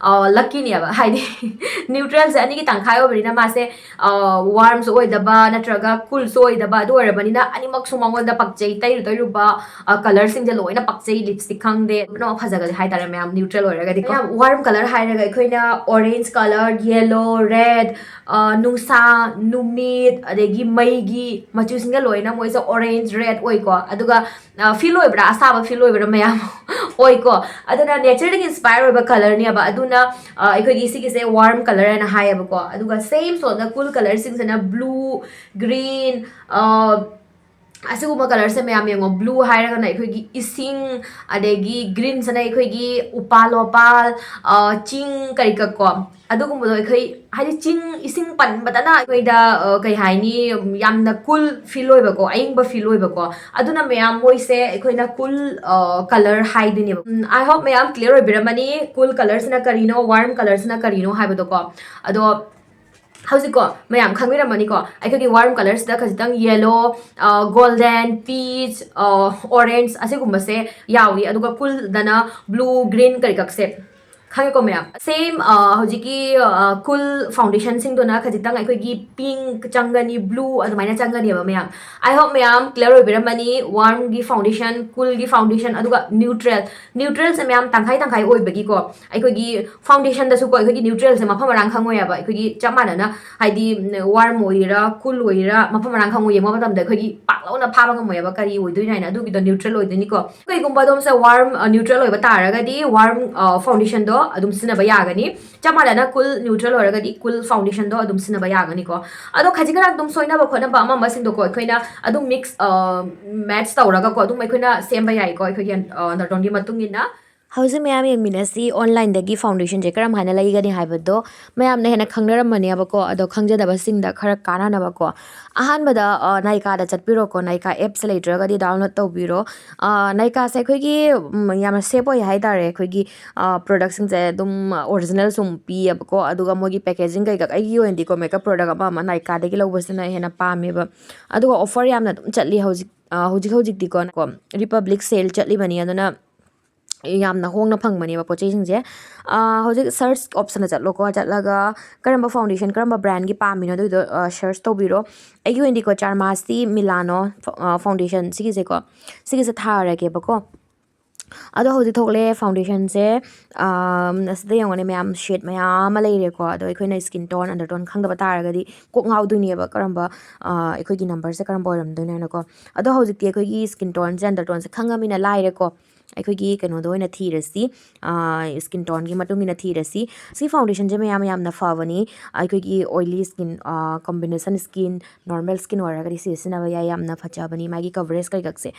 ꯂꯛꯀꯤꯅꯦꯕ, ꯍꯥꯏꯗꯤ ꯅ꯭ꯌꯨꯇ꯭ꯔꯦꯜꯁꯦ ꯑꯅꯤꯒꯤ ꯇꯪꯈꯥꯏ ꯑꯣꯏꯕꯅꯤꯅ ꯃꯥꯁꯦ ꯋꯥꯔꯝꯁꯨ ꯑꯣꯏꯗꯕ ꯅꯠꯇ꯭ꯔꯒ ꯀꯨꯜꯁꯨ ꯑꯣꯏꯗꯕ, ꯑꯗꯨ ꯑꯣꯏꯔꯕꯅꯤꯅ ꯑꯅꯤꯃꯛꯁꯨ ꯃꯉꯣꯟꯗ ꯄꯛꯆꯩ, ꯇꯩꯔꯨ ꯇꯩꯔꯨꯕ ꯀꯂꯔꯁꯤꯡꯁꯦ ꯂꯣꯏꯅ ꯄꯛꯆꯩ, ꯂꯤꯞꯁꯇꯤꯛ ꯈꯪꯗꯦ, ꯄꯨꯝꯅꯃꯛ ꯐꯖꯒꯜꯂꯤ ꯍꯥꯏꯇꯥꯔꯦ ꯃꯌꯥꯝ, ꯅ꯭ꯌꯨꯇ꯭ꯔꯦꯜ ꯑꯣꯏꯔꯒꯗꯤ꯫ ꯃꯌꯥꯝ ꯋꯥꯔꯝ ꯀꯂꯔ ꯍꯥꯏꯔꯒ ꯑꯩꯈꯣꯏꯅ orange colour, yellow, red, ꯅꯨꯡꯁꯥ, ꯅꯨꯃꯤꯠ, ꯑꯗꯒꯤ ꯃꯩꯒꯤ ꯃꯆꯨꯁꯤꯡꯒ ꯂꯣꯏꯅ ꯃꯣꯏꯁꯦ orange, red ꯑꯣꯏꯀꯣ꯫ ꯑꯗꯨꯒ ꯐꯤꯜ ꯑꯣꯏꯕ꯭ꯔꯥ, ꯑꯁꯥꯕ ꯐꯤꯜ ꯑꯣꯏꯕ꯭ꯔꯥ ꯃꯌꯥꯝ? ꯑꯣꯏꯀꯣ꯫ ꯑꯗꯨꯅ ꯅꯦꯆꯔꯗꯒꯤ ꯏꯟꯁꯄꯥꯌꯔ ꯑꯣꯏꯕ ꯀꯂꯔꯅꯦꯕ, ꯑꯗꯨꯅ ꯑꯩꯈꯣꯏꯒꯤ ꯁꯤꯒꯤꯁꯦ ꯋꯥꯔꯝ ꯀꯂꯔ ꯍꯥꯏꯅ ꯍꯥꯏꯌꯦꯕꯀꯣ꯫ ꯑꯗꯨꯒ ꯁꯦꯝ ꯁꯣꯠꯅ ꯀꯨꯜ ꯀꯂꯔꯁꯤꯡꯁꯤꯅ ꯕ꯭ꯂꯨ, ꯒ꯭ꯔꯤꯟ, ꯑꯁꯤꯒꯨꯝꯕ ꯀꯂꯔꯁꯦ ꯃꯌꯥꯝ ꯌꯦꯡꯉꯣ꯫ ꯕ꯭ꯂꯨ ꯍꯥꯏꯔꯒꯅ ꯑꯩꯈꯣꯏꯒꯤ ꯏꯁꯤꯡ, ꯑꯗꯒꯤ ꯒ꯭ꯔꯤꯟꯁꯤꯅ ꯑꯩꯈꯣꯏꯒꯤ ꯎꯄꯥꯜ ꯋꯥꯄꯥꯜ, ꯆꯤꯡ ꯀꯔꯤ ꯀ ꯀꯣ, ꯑꯗꯨꯒꯨꯝꯕꯗꯣ ꯑꯩꯈꯣꯏ ꯍꯥꯏꯗꯤ ꯆꯤꯡ ꯏꯁꯤꯡ ꯄꯟꯕꯗꯅ ꯑꯩꯈꯣꯏꯗ ꯀꯩ ꯍꯥꯏꯅꯤ, ꯌꯥꯝꯅ ꯀꯨꯜ ꯐꯤꯜ ꯑꯣꯏꯕꯀꯣ, ꯑꯏꯪꯕ ꯐꯤꯜ ꯑꯣꯏꯕꯀꯣ꯫ ꯑꯗꯨꯅ ꯃꯌꯥꯝ ꯃꯣꯏꯁꯦ ꯑꯩꯈꯣꯏꯅ ꯀꯨꯜ ꯀꯂꯔ ꯍꯥꯏꯗꯣꯏꯅꯦꯕ꯫ ꯑꯥꯏ ꯍꯣꯞ ꯃꯌꯥꯝ ꯀ꯭ꯂꯤꯌꯔ ꯑꯣꯏꯕꯤꯔꯝꯃꯅꯤ꯫ ꯀꯨꯜ ꯀꯂꯔꯁꯤꯅ ꯀꯔꯤꯅꯣ, ꯋꯥꯔꯝ ꯀꯂꯔꯁꯤꯅ ꯀꯔꯤꯅꯣ ꯍꯥꯏꯕꯗꯣꯀꯣ꯫ ꯑꯗꯣ ꯍꯧꯖꯤꯛꯀꯣ ꯃꯌꯥꯝ ꯈꯪꯕꯤꯔꯝꯃꯅꯤꯀꯣ, ꯑꯩꯈꯣꯏꯒꯤ ꯋꯥꯔꯝ ꯀꯂꯔꯁꯤꯗ ꯈꯖꯤꯛꯇꯪ ꯌꯦꯂꯣ, ꯒꯣꯜꯗꯟ, ꯄꯤꯆ, ꯑꯣꯔꯦꯟꯖ ꯑꯁꯤꯒꯨꯝꯕꯁꯦ ꯌꯥꯎꯏ꯫ ꯑꯗꯨꯒ ꯀꯨꯜꯗꯅ ꯕ꯭ꯂꯨ, ꯒ꯭ꯔꯤꯟ ꯀꯔꯤ ꯀꯛꯁꯦ ꯈꯪꯉꯦꯀꯣ ꯃꯌꯥꯝ? ꯁꯦꯝ ꯍꯧꯖꯤꯛꯀꯤ ꯀꯨꯜ ꯐꯥꯎꯟꯗꯦꯁꯟꯁꯤꯡꯗꯨꯅ ꯈꯖꯤꯛꯇꯪ ꯑꯩꯈꯣꯏꯒꯤ ꯄꯤꯡ ꯆꯪꯒꯅꯤ, ꯕ꯭ꯂꯨ ꯑꯗꯨꯃꯥꯏꯅ ꯆꯪꯒꯅꯦꯕ ꯃꯌꯥꯝ꯫ ꯑꯥꯏ ꯍꯣꯞ ꯃꯌꯥꯝ ꯀ꯭ꯂꯤꯌꯔ ꯑꯣꯏꯕꯤꯔꯝꯃꯅꯤ꯫ ꯋꯥꯔꯝꯒꯤ ꯐꯥꯎꯟꯗꯦꯁꯟ, ꯀꯨꯜꯒꯤ ꯐꯥꯎꯟꯗꯦꯁꯟ, ꯑꯗꯨꯒ ꯅ꯭ꯌꯨꯇ꯭ꯔꯦꯜ꯫ ꯅ꯭ꯌꯨꯇ꯭ꯔꯦꯜꯁꯦ ꯃꯌꯥꯝ ꯇꯪꯈꯥꯏ ꯇꯪꯈꯥꯏ ꯑꯣꯏꯕꯒꯤꯀꯣ, ꯑꯩꯈꯣꯏꯒꯤ ꯐꯥꯎꯟꯗꯦꯁꯟꯗꯁꯨꯀꯣ ꯑꯩꯈꯣꯏꯒꯤ ꯅ꯭ꯌꯨꯇ꯭ꯔꯦꯜꯁꯦ ꯃꯐꯝ ꯃꯔꯥꯡ ꯈꯪꯉꯣꯏ ꯍꯥꯏꯕ꯫ ꯑꯩꯈꯣꯏꯒꯤ ꯆꯞ ꯃꯥꯟꯅꯅ ꯍꯥꯏꯗꯤ ꯋꯥꯔꯝ ꯑꯣꯏꯒꯦꯔꯥ ꯀꯨꯜ ꯑꯣꯏꯒꯦꯔꯥ ꯃꯐꯝ ꯃꯔꯥꯡ ꯈꯪꯉꯣꯏ, ꯌꯦꯡꯕ ꯃꯇꯝꯗ ꯑꯩꯈꯣꯏꯒꯤ ꯄꯥꯛ ꯂꯧꯅ ꯐꯥꯕ ꯉꯝꯃꯣꯏ ꯍꯥꯏꯕ ꯀꯔꯤ ꯑꯣꯏꯗꯣꯏꯅꯣ ꯍꯥꯏꯅ꯫ ꯑꯗꯨꯒꯤꯗꯣ ꯅ꯭ꯌꯨꯇ꯭ꯔꯦꯜ ꯑꯣꯏꯗꯣꯏꯅꯤꯀꯣ꯫ ꯀꯩꯒꯨꯝꯕ ꯑꯗꯣꯝꯁꯦ ꯋꯥꯔꯝ ꯅ꯭ꯌꯨꯇ꯭ꯔꯦꯜ ꯑꯣꯏꯕ ꯇꯥꯔꯒꯗꯤ ꯋꯥꯔꯝ ꯐꯥꯎꯟꯗꯦꯁꯟꯗꯣ ꯑꯗꯨꯝ ꯁꯤꯖꯤꯟꯅꯕ ꯌꯥꯒꯅꯤ꯫ ꯆꯞ ꯃꯥꯟꯅꯅ ꯀꯨꯜ ꯅ꯭ꯌꯨꯇ꯭ꯔꯦꯜ ꯑꯣꯏꯔꯒꯗꯤ ꯀꯨꯜ ꯐꯥꯎꯟꯗꯦꯁꯟꯗꯣ ꯑꯗꯨꯝ ꯁꯤꯖꯤꯟꯅꯕ ꯌꯥꯒꯅꯤꯀꯣ꯫ ꯑꯗꯣ ꯈꯖꯤꯛ ꯈꯔ ꯑꯗꯨꯝ ꯁꯣꯏꯅꯕ ꯈꯣꯠꯅꯕ ꯑꯃ ꯑꯃꯁꯤꯡꯗꯣꯀꯣ ꯑꯩꯈꯣꯏꯅ ꯑꯗꯨꯝ ꯃꯤꯛꯁ ꯃꯦꯠꯆ ꯇꯧꯔꯒꯀꯣ ꯑꯗꯨꯝ ꯑꯩꯈꯣꯏꯅ ꯁꯦꯝꯕ ꯌꯥꯏꯀꯣ, ꯑꯩꯈꯣꯏꯒꯤ ꯅꯥꯇꯣꯟꯒꯤ ꯃꯇꯨꯡ ꯏꯟꯅ꯫ ꯍꯧꯖꯤꯛ ꯃꯌꯥꯝ ꯌꯦꯡꯃꯤꯟꯅꯁꯤ, ꯑꯣꯟꯂꯥꯏꯟꯗꯒꯤ ꯐꯥꯎꯟꯗꯦꯁꯟꯁꯦ ꯀꯔꯝ ꯍꯥꯏꯅ ꯂꯩꯒꯅꯤ ꯍꯥꯏꯕꯗꯣ ꯃꯌꯥꯝꯅ ꯍꯦꯟꯅ ꯈꯪꯅꯔꯝꯃꯅꯦꯕꯀꯣ꯫ ꯑꯗꯣ ꯈꯪꯖꯗꯕꯁꯤꯡꯗ ꯈꯔ ꯀꯥꯟꯅꯅꯕꯀꯣ, ꯑꯍꯥꯟꯕꯗ ꯅꯥꯏꯀꯥꯗ ꯆꯠꯄꯤꯔꯣꯀꯣ꯫ ꯅꯥꯏꯀꯥ ꯑꯦꯞꯁꯦ ꯂꯩꯇ꯭ꯔꯒꯗꯤ ꯗꯥꯎꯟꯂꯣꯗ ꯇꯧꯕꯤꯔꯣ꯫ ꯅꯥꯏꯀꯥꯁꯦ ꯑꯩꯈꯣꯏꯒꯤ ꯌꯥꯝꯅ ꯁꯦꯐ ꯑꯣꯏ ꯍꯥꯏꯇꯥꯔꯦ꯫ ꯑꯩꯈꯣꯏꯒꯤ ꯄ꯭ꯔꯗꯛꯁꯤꯡꯁꯦ ꯑꯗꯨꯝ ꯑꯣꯔꯤꯖꯤꯅꯦꯜꯁꯨ ꯑꯗꯨꯝ ꯄꯤꯌꯦꯕꯀꯣ꯫ ꯑꯗꯨꯒ ꯃꯣꯏꯒꯤ ꯄꯦꯀꯦꯖꯤꯡ ꯀꯩꯀꯥ, ꯑꯩꯒꯤ ꯑꯣꯏꯅꯗꯤꯀꯣ, ꯃꯦꯀꯞ ꯄ꯭ꯔꯗꯛ ꯑꯃ ꯑꯃ ꯅꯥꯏꯀꯥꯗꯒꯤ ꯂꯧꯕꯁꯤꯅ ꯍꯦꯟꯅ ꯄꯥꯝꯃꯦꯕ꯫ ꯑꯗꯨꯒ ꯑꯣꯐꯔ ꯌꯥꯝꯅ ꯑꯗꯨꯝ ꯆꯠꯂꯤ ꯍꯧꯖꯤꯛ ꯍꯧꯖꯤꯛ ꯍꯧꯖꯤꯛꯇꯤꯀꯣ꯫ ꯔꯤꯄꯕ꯭ꯂꯤꯛ ꯁꯦꯜ ꯆꯠꯂꯤꯕꯅꯤ, ꯑꯗꯨꯅ ꯌꯥꯝꯅ ꯍꯣꯡꯅ ꯐꯪꯕꯅꯦꯕ ꯄꯣꯠ ꯆꯩꯁꯤꯡꯁꯦ꯫ ꯍꯧꯖꯤꯛ ꯁꯔꯆ ꯑꯣꯞꯁꯟꯗ ꯆꯠꯂꯣꯀꯣ꯫ ꯆꯠꯂꯒ ꯀꯔꯝꯕ ꯐꯥꯎꯟꯗꯦꯁꯟ, ꯀꯔꯝꯕ ꯕ꯭ꯔꯥꯟꯒꯤ ꯄꯥꯝꯃꯤꯅꯣ ꯑꯗꯨꯒꯤꯗꯣ ꯁꯔꯆ ꯇꯧꯕꯤꯔꯣ꯫ ꯑꯩꯒꯤ ꯑꯣꯏꯅꯗꯤꯀꯣ, ꯆꯥꯔꯃꯥꯁꯇꯤ ꯃꯤꯂꯥꯅꯣ ꯐꯥꯎꯟꯗꯦꯁꯟ ꯁꯤꯒꯤꯁꯦꯀꯣ, ꯁꯤꯒꯤꯁꯦ ꯊꯥꯔꯒꯦꯕꯀꯣ꯫ ꯑꯗꯣ ꯍꯧꯖꯤꯛ ꯊꯣꯛꯂꯛꯑꯦ ꯐꯥꯎꯟꯗꯦꯁꯟꯁꯦ꯫ ꯑꯁꯤꯗ ꯌꯦꯡꯉꯣꯅꯦ ꯃꯌꯥꯝ, ꯁꯦꯠ ꯃꯌꯥꯝ ꯑꯃ ꯂꯩꯔꯦꯀꯣ꯫ ꯑꯗꯣ ꯑꯩꯈꯣꯏꯅ ꯁ꯭ꯀꯤꯟ ꯇꯣꯟ, ꯑꯟꯗꯔ ꯇꯣꯟ ꯈꯪꯗꯕ ꯇꯥꯔꯒꯗꯤ ꯀꯣꯛ ꯉꯥꯎꯗꯣꯏꯅꯦꯕ, ꯀꯔꯝꯕ ꯑꯩꯈꯣꯏꯒꯤ ꯅꯝꯕꯔꯁꯦ ꯀꯔꯝꯕ ꯑꯣꯏꯔꯝꯗꯣꯏꯅꯣ ꯍꯥꯏꯅꯀꯣ꯫ ꯑꯗꯣ ꯍꯧꯖꯤꯛꯇꯤ ꯑꯩꯈꯣꯏꯒꯤ ꯁ꯭ꯀꯤꯟ ꯇꯣꯟꯁꯦ, ꯑꯟꯗꯔ ꯇꯣꯟꯁꯦ ꯈꯪꯉꯃꯤꯅ ꯂꯥꯏꯔꯦꯀꯣ꯫ ꯑꯩꯈꯣꯏꯒꯤ ꯀꯩꯅꯣꯗ ꯑꯣꯏꯅ ꯊꯤꯔꯁꯤ, ꯁ꯭ꯀꯤꯟ ꯇꯣꯟꯒꯤ ꯃꯇꯨꯡ ꯏꯟꯅ ꯊꯤꯔꯁꯤ꯫ ꯁꯤ ꯐꯥꯎꯟꯗꯦꯁꯟꯁꯦ ꯃꯌꯥꯝ ꯌꯥꯝꯅ ꯐꯕꯅꯤ꯫ ꯑꯩꯈꯣꯏꯒꯤ oily skin, combination skin, normal skin ꯑꯣꯏꯔꯒꯗꯤ ꯁꯤ ꯁꯤꯖꯤꯟꯅꯕ ꯌꯥꯏ, ꯌꯥꯝꯅ ꯐꯖꯕꯅꯤ꯫ ꯃꯥꯒꯤ ꯀꯕꯔꯦꯖ ꯀꯩꯀꯛꯁꯦ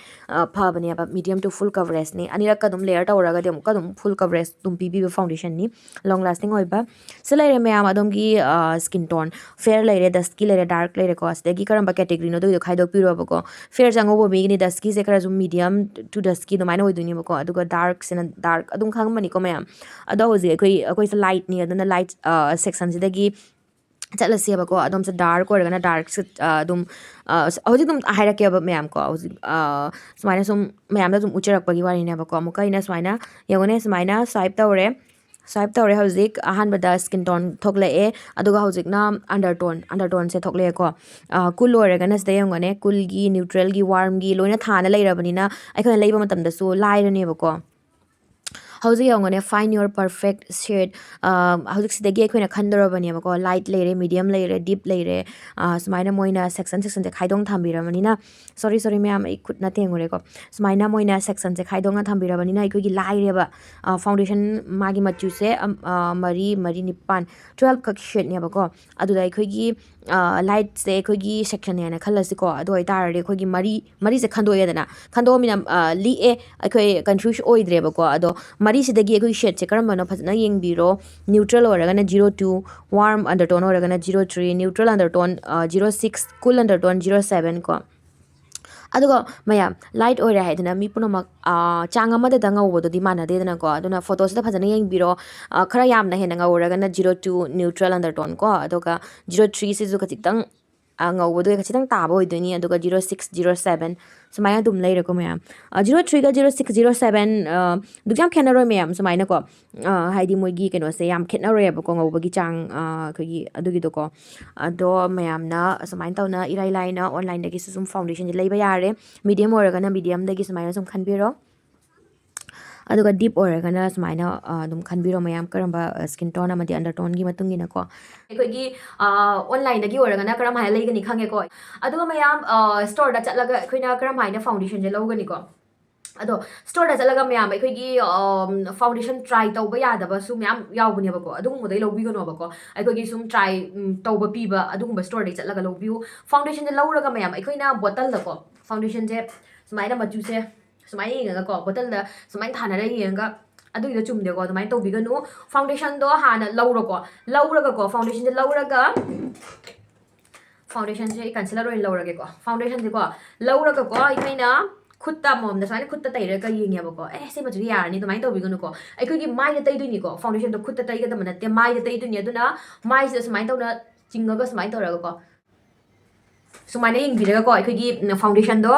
ꯐꯕꯅꯦꯕ꯫ ꯃꯤꯗꯤꯌꯝ ꯇꯨ ꯐꯨꯜ ꯀꯕꯔꯦꯖꯅꯤ꯫ ꯑꯅꯤꯔꯛꯀ ꯑꯗꯨꯝ ꯂꯦꯌꯔ ꯇꯧꯔꯒꯗꯤ ꯑꯃꯨꯛꯀ ꯑꯗꯨꯝ ꯐꯨꯜ ꯀꯕꯔꯦꯖ ꯑꯗꯨꯝ ꯄꯤꯕꯤꯕ ꯐꯥꯎꯟꯗꯦꯁꯟꯅꯤ, ꯂꯣꯡ ꯂꯥꯁꯇꯤꯡ ꯑꯣꯏꯕ꯫ ꯁꯤ ꯂꯩꯔꯦ ꯃꯌꯥꯝ, ꯑꯗꯣꯝꯒꯤ ꯁ꯭ꯀꯤꯟ ꯇꯣꯟ꯫ ꯐꯦꯌꯔ ꯂꯩꯔꯦ, ꯗꯁꯀꯤ ꯂꯩꯔꯦ, ꯗꯥꯔꯛ ꯂꯩꯔꯦꯀꯣ꯫ ꯁꯤꯗꯒꯤ ꯀꯔꯝꯕ ꯀꯦꯇꯦꯒꯔꯤꯅꯣ ꯑꯗꯨꯒꯤꯗꯣ ꯈꯥꯏꯗꯣꯛꯄꯤꯔꯣꯕꯀꯣ꯫ ꯐꯦꯌꯔꯁꯦ ꯑꯉꯧꯕ ꯃꯤꯒꯤꯅꯤ, ꯗꯁꯀꯤꯁꯦ ꯈꯔꯁꯨ ꯃꯤꯗꯤꯌꯝ ꯇꯨ ꯗꯁꯀꯤ ꯑꯗꯨꯃꯥꯏꯅ ꯑꯣꯏꯗꯣꯏꯅꯦꯕꯀꯣ꯫ ꯑꯗꯨꯒ ꯗꯥꯔꯛꯁꯤꯅ ꯗꯥꯔꯛ, ꯑꯗꯨꯝ ꯈꯪꯉꯝꯃꯅꯤꯀꯣ ꯃꯌꯥꯝ꯫ ꯑꯗꯣ ꯍꯧꯖꯤꯛ ꯑꯩꯈꯣꯏ, ꯑꯩꯈꯣꯏꯁꯦ ꯂꯥꯏꯠꯅꯤ, ꯑꯗꯨꯅ ꯂꯥꯏꯠ ꯁꯦꯛꯁꯟꯁꯤꯗꯒꯤ ꯆꯠꯂꯁꯦꯕꯀꯣ꯫ ꯑꯗꯣꯝꯁꯦ ꯗꯥꯔꯛ ꯑꯣꯏꯔꯒꯅ ꯗꯥꯔꯛꯁꯦ ꯑꯗꯨꯝ, ꯍꯧꯖꯤꯛ ꯑꯗꯨꯝ ꯍꯥꯏꯔꯛꯀꯦꯕ ꯃꯌꯥꯝ ꯀꯣ꯫ ꯍꯧꯖꯤꯛ ꯁꯨꯃꯥꯏꯅ ꯁꯨꯝ ꯃꯌꯥꯝꯗ ꯑꯗꯨꯝ ꯎꯠꯆꯔꯛꯄꯒꯤ ꯋꯥꯔꯤꯅꯦꯕꯀꯣ꯫ ꯑꯃꯨꯛꯀ ꯑꯩꯅ ꯁꯨꯃꯥꯏꯅ, ꯌꯦꯡꯉꯨꯅꯦ, ꯁꯨꯃꯥꯏꯅ ꯁ꯭ꯋꯥꯏꯞ ꯇꯧꯔꯦ꯫ ꯁ꯭ꯋꯥꯏꯞ ꯇꯧꯔꯦ꯫ ꯍꯧꯖꯤꯛ ꯑꯍꯥꯟꯕꯗ ꯁ꯭ꯀꯤꯟ ꯇꯣꯟ ꯊꯣꯛꯂꯛꯑꯦ, ꯑꯗꯨꯒ ꯍꯧꯖꯤꯛꯅ ꯑꯟꯗꯔ ꯇꯣꯟ, ꯑꯟꯗꯔ ꯇꯣꯟꯁꯦ ꯊꯣꯛꯂꯛꯑꯦꯀꯣ꯫ ꯀꯨꯜ ꯑꯣꯏꯔꯒꯅ ꯁꯤꯗ ꯌꯦꯡꯉꯨꯅꯦ, ꯀꯨꯜꯒꯤ, ꯅ꯭ꯌꯨꯇ꯭ꯔꯦꯜꯒꯤ, ꯋꯥꯔꯝꯒꯤ ꯂꯣꯏꯅ ꯊꯥꯅ ꯂꯩꯔꯕꯅꯤꯅ ꯑꯩꯈꯣꯏꯅ ꯂꯩꯕ ꯃꯇꯝꯗꯁꯨ ꯂꯥꯏꯔꯅꯦꯕꯀꯣ꯫ ꯍꯧꯖꯤꯛ ꯌꯦꯡꯉꯨꯅꯦ, find your perfect shade꯫ ꯍꯧꯖꯤꯛ ꯁꯤꯗꯒꯤ ꯑꯩꯈꯣꯏꯅ ꯈꯟꯗꯧꯔꯕꯅꯦꯕꯀꯣ꯫ ꯂꯥꯏꯠ ꯂꯩꯔꯦ, ꯃꯤꯗꯤꯌꯝ ꯂꯩꯔꯦ, ꯗꯤꯞ ꯂꯩꯔꯦ꯫ ꯁꯨꯃꯥꯏꯅ ꯃꯣꯏꯅ ꯁꯦꯛꯁꯟ ꯁꯦꯛꯁꯟꯁꯦ ꯈꯥꯏꯗꯣꯛꯅ ꯊꯝꯕꯤꯔꯕꯅꯤꯅ, ꯁꯣꯔꯤ, ꯁꯣꯔꯤ ꯃꯌꯥꯝ, ꯑꯩ ꯈꯨꯠꯅ ꯊꯦꯡꯉꯨꯔꯦꯀꯣ꯫ ꯁꯨꯃꯥꯏꯅ ꯃꯣꯏꯅ ꯁꯦꯛꯁꯟꯁꯦ ꯈꯥꯏꯗꯣꯛꯅ ꯊꯝꯕꯤꯔꯕꯅꯤꯅ ꯑꯩꯈꯣꯏꯒꯤ ꯂꯥꯏꯔꯦꯕ꯫ ꯐꯥꯎꯟꯗꯦꯁꯟ ꯃꯥꯒꯤ ꯃꯆꯨꯁꯦ ꯃꯔꯤ, ꯃꯔꯤ, ꯅꯤꯄꯥꯟ, ꯇꯨꯋꯦꯜꯞ ꯈꯛ ꯁꯦꯠꯅꯦꯕꯀꯣ꯫ ꯑꯗꯨꯗ ꯑꯩꯈꯣꯏꯒꯤ ꯂꯥꯏꯠꯁꯦ ꯑꯩꯈꯣꯏꯒꯤ ꯁꯦꯛꯁꯟꯅꯦꯅ ꯈꯜꯂꯁꯤꯀꯣ꯫ ꯑꯗꯨ ꯑꯣꯏꯇꯥꯔꯗꯤ ꯑꯩꯈꯣꯏꯒꯤ ꯃꯔꯤ, ꯃꯔꯤꯁꯦ ꯈꯟꯗꯣꯛꯑꯦꯗꯅ, ꯈꯟꯗꯣꯛꯑꯃꯤꯅ ꯂꯤꯛꯑꯦ, ꯑꯩꯈꯣꯏ ꯀꯟꯐ꯭ꯌꯨꯁ ꯑꯣꯏꯗ꯭ꯔꯦꯕꯀꯣ꯫ ꯑꯗꯣ ꯃꯔꯤꯁꯤꯗꯒꯤ ꯑꯩꯈꯣꯏꯒꯤ ꯁꯦꯠꯁꯦ ꯀꯔꯝꯕꯅꯣ ꯐꯖꯅ ꯌꯦꯡꯕꯤꯔꯣ꯫ ꯅ꯭ꯌꯨꯇ꯭ꯔꯦꯜ ꯑꯣꯏꯔꯒꯅ ꯖꯤꯔꯣ ꯇꯨ, ꯋꯥꯔꯝ ꯑꯟꯗꯔꯇꯣꯟ ꯑꯣꯏꯔꯒꯅ zero three, neutral undertone zero six, cool undertone zero seven ꯀꯣ꯫ ꯑꯗꯨꯒ ꯃꯌꯥꯝ, ꯂꯥꯏꯠ ꯑꯣꯏꯔꯦ ꯍꯥꯏꯗꯅ ꯃꯤ ꯄꯨꯝꯅꯃꯛ ꯆꯥꯡ ꯑꯃꯗꯇ ꯉꯧꯕꯗꯨꯗꯤ ꯃꯥꯟꯅꯗꯦꯗꯅꯀꯣ꯫ ꯑꯗꯨꯅ ꯐꯣꯇꯣꯁꯤꯗ ꯐꯖꯅ ꯌꯦꯡꯕꯤꯔꯣ꯫ ꯈꯔ ꯌꯥꯝꯅ ꯍꯦꯟꯅ ꯉꯧꯔꯒꯅ ꯖꯤꯔꯣ ꯇꯨ, ꯅ꯭ꯌꯨꯇ꯭ꯔꯦꯜ ꯑꯟꯗꯔꯇꯣꯟ ꯀꯣ꯫ ꯑꯗꯨꯒ ꯖꯤꯔꯣ ꯊ꯭ꯔꯤꯁꯤꯁꯨ ꯈꯖꯤꯛꯇꯪ ꯉꯧꯕꯗꯣ ꯈꯖꯤꯛꯇꯪ ꯇꯥꯕ ꯑꯣꯏꯗꯣꯏꯅꯤ꯫ ꯑꯗꯨꯒ ꯖꯤꯔꯣ ꯁꯤꯛꯁ, ꯖꯤꯔꯣ ꯁꯕꯦꯟ ꯁꯨꯃꯥꯏꯅ ꯑꯗꯨꯝ ꯂꯩꯔꯦꯀꯣ ꯃꯌꯥꯝ꯫ ꯖꯤꯔꯣ ꯊ꯭ꯔꯤꯒ ꯖꯤꯔꯣ ꯁꯤꯛꯁ, ꯖꯤꯔꯣ ꯁꯕꯦꯟ ꯑꯗꯨꯛ ꯌꯥꯝ ꯈꯦꯠꯅꯔꯣꯏ ꯃꯌꯥꯝ꯫ ꯁꯨꯃꯥꯏꯅꯀꯣ, ꯍꯥꯏꯗꯤ ꯃꯣꯏꯒꯤ ꯀꯩꯅꯣꯁꯦ ꯌꯥꯝ ꯈꯦꯠꯅꯔꯣꯏꯕꯀꯣ, ꯉꯧꯕꯒꯤ ꯆꯥꯡ, ꯑꯩꯈꯣꯏꯒꯤ ꯑꯗꯨꯒꯤꯗꯣꯀꯣ꯫ ꯑꯗꯣ ꯃꯌꯥꯝꯅ ꯑꯁꯨꯃꯥꯏꯅ ꯇꯧꯅ ꯏꯔꯥꯏ ꯂꯥꯏꯅ ꯑꯣꯟꯂꯥꯏꯟꯗꯒꯤꯁꯨ ꯁꯨꯝ ꯐꯥꯎꯟꯗꯦꯁꯟꯁꯦ ꯂꯩꯕ ꯌꯥꯔꯦ꯫ ꯃꯤꯗꯤꯌꯝ ꯑꯣꯏꯔꯒꯅ ꯃꯤꯗꯤꯌꯝꯗꯒꯤ ꯁꯨꯃꯥꯏꯅ ꯁꯨꯝ ꯈꯟꯕꯤꯔꯣ꯫ ꯑꯗꯨꯒ ꯗꯤꯞ ꯑꯣꯏꯔꯒꯅ ꯁꯨꯃꯥꯏꯅ ꯑꯗꯨꯝ ꯈꯟꯕꯤꯔꯣ ꯃꯌꯥꯝ, ꯀꯔꯝꯕ ꯁ꯭ꯀꯤꯟ ꯇꯣꯟ ꯑꯃꯗꯤ ꯑꯟꯗꯔꯇꯣꯟꯒꯤ ꯃꯇꯨꯡ ꯏꯟꯅꯀꯣ꯫ ꯑꯩꯈꯣꯏꯒꯤ ꯑꯣꯟꯂꯥꯏꯟꯗꯒꯤ ꯑꯣꯏꯔꯒꯅ ꯀꯔꯝ ꯍꯥꯏꯅ ꯂꯩꯒꯅꯤ ꯈꯪꯉꯦꯀꯣ꯫ ꯑꯗꯨꯒ ꯃꯌꯥꯝ, ꯁ꯭ꯇꯣꯔꯗ ꯆꯠꯂꯒ ꯑꯩꯈꯣꯏꯅ ꯀꯔꯝ ꯍꯥꯏꯅ ꯐꯥꯎꯟꯗꯦꯁꯟꯁꯦ ꯂꯧꯒꯅꯤꯀꯣ꯫ ꯑꯗꯣ ꯁ꯭ꯇꯣꯔꯗ ꯆꯠꯂꯒ ꯃꯌꯥꯝ ꯑꯩꯈꯣꯏꯒꯤ ꯐꯥꯎꯟꯗꯦꯁꯟ ꯇ꯭ꯔꯥꯏ ꯇꯧꯕ ꯌꯥꯗꯕꯁꯨ ꯃꯌꯥꯝ ꯌꯥꯎꯕꯅꯦꯕꯀꯣ꯫ ꯑꯗꯨꯒꯨꯝꯕꯗꯩ ꯂꯧꯕꯤꯒꯅꯣꯕꯀꯣ꯫ ꯑꯩꯈꯣꯏꯒꯤ ꯁꯨꯝ ꯇ꯭ꯔꯥꯏ ꯇꯧꯕ ꯄꯤꯕ ꯑꯗꯨꯒꯨꯝꯕ ꯁ꯭ꯇꯣꯔꯗꯩ ꯆꯠꯂꯒ ꯂꯧꯕꯤꯌꯨ꯫ ꯐꯥꯎꯟꯗꯦꯁꯟꯁꯦ ꯂꯧꯔꯒ ꯃꯌꯥꯝ ꯑꯩꯈꯣꯏꯅ ꯕꯣꯇꯜꯗꯀꯣ, ꯐꯥꯎꯟꯗꯦꯁꯟꯁꯦ ꯁꯨꯃꯥꯏꯅ ꯃꯆꯨꯁꯦ ꯁꯨꯃꯥꯏꯅ ꯌꯦꯡꯉꯒꯀꯣ, ꯕꯣꯇꯜꯗ ꯁꯨꯃꯥꯏꯅ ꯊꯥꯅꯔ ꯌꯦꯡꯉꯒ, ꯑꯗꯨꯒꯤꯗꯣ ꯆꯨꯝꯗꯦꯀꯣ꯫ ꯑꯗꯨꯃꯥꯏꯅ ꯇꯧꯕꯤꯒꯅꯨ꯫ ꯐꯥꯎꯟꯗꯦꯁꯟꯗꯣ ꯍꯥꯟꯅ ꯂꯧꯔꯣꯀꯣ꯫ ꯂꯧꯔꯒꯀꯣ, ꯐꯥꯎꯟꯗꯦꯁꯟꯁꯦ ꯂꯧꯔꯒ, ꯐꯥꯎꯟꯗꯦꯁꯟꯁꯦ ꯑꯩ ꯀꯟꯁꯤꯂꯔ ꯑꯣꯏꯅ ꯂꯧꯔꯒꯦꯀꯣ꯫ ꯐꯥꯎꯟꯗꯦꯁꯟꯁꯦꯀꯣ ꯂꯧꯔꯒꯀꯣ, ꯑꯩꯈꯣꯏꯅ ꯈꯨꯠꯇ ꯑꯃꯃꯝꯗ ꯁꯨꯃꯥꯏꯅ ꯈꯨꯠꯇ ꯇꯩꯔꯒ ꯌꯦꯡꯉꯦꯕꯀꯣ꯫ "ꯑꯦ, ꯁꯤ ꯃꯆꯨꯁꯦ ꯌꯥꯔꯅꯤ", ꯑꯗꯨꯃꯥꯏꯅ ꯇꯧꯕꯤꯒꯅꯨꯀꯣ꯫ ꯑꯩꯈꯣꯏꯒꯤ ꯃꯥꯏꯗ ꯇꯩꯗꯣꯏꯅꯤꯀꯣ꯫ ꯐꯥꯎꯟꯗꯦꯁꯟꯗꯣ ꯈꯨꯠꯇ ꯇꯩꯒꯗꯕ ꯅꯠꯇꯦ, ꯃꯥꯏꯗ ꯇꯩꯗꯣꯏꯅꯤ꯫ ꯑꯗꯨꯅ ꯃꯥꯏꯁꯤꯗ ꯁꯨꯃꯥꯏꯅ ꯇꯧꯅ ꯆꯤꯡꯉꯒ ꯁꯨꯃꯥꯏꯅ ꯇꯧꯔꯒꯀꯣ, ꯁꯨꯃꯥꯏꯅ ꯌꯦꯡꯕꯤꯔꯒꯀꯣ, ꯑꯩꯈꯣꯏꯒꯤ, ꯎꯝ, ꯐꯥꯎꯟꯗꯦꯁꯟꯗꯣ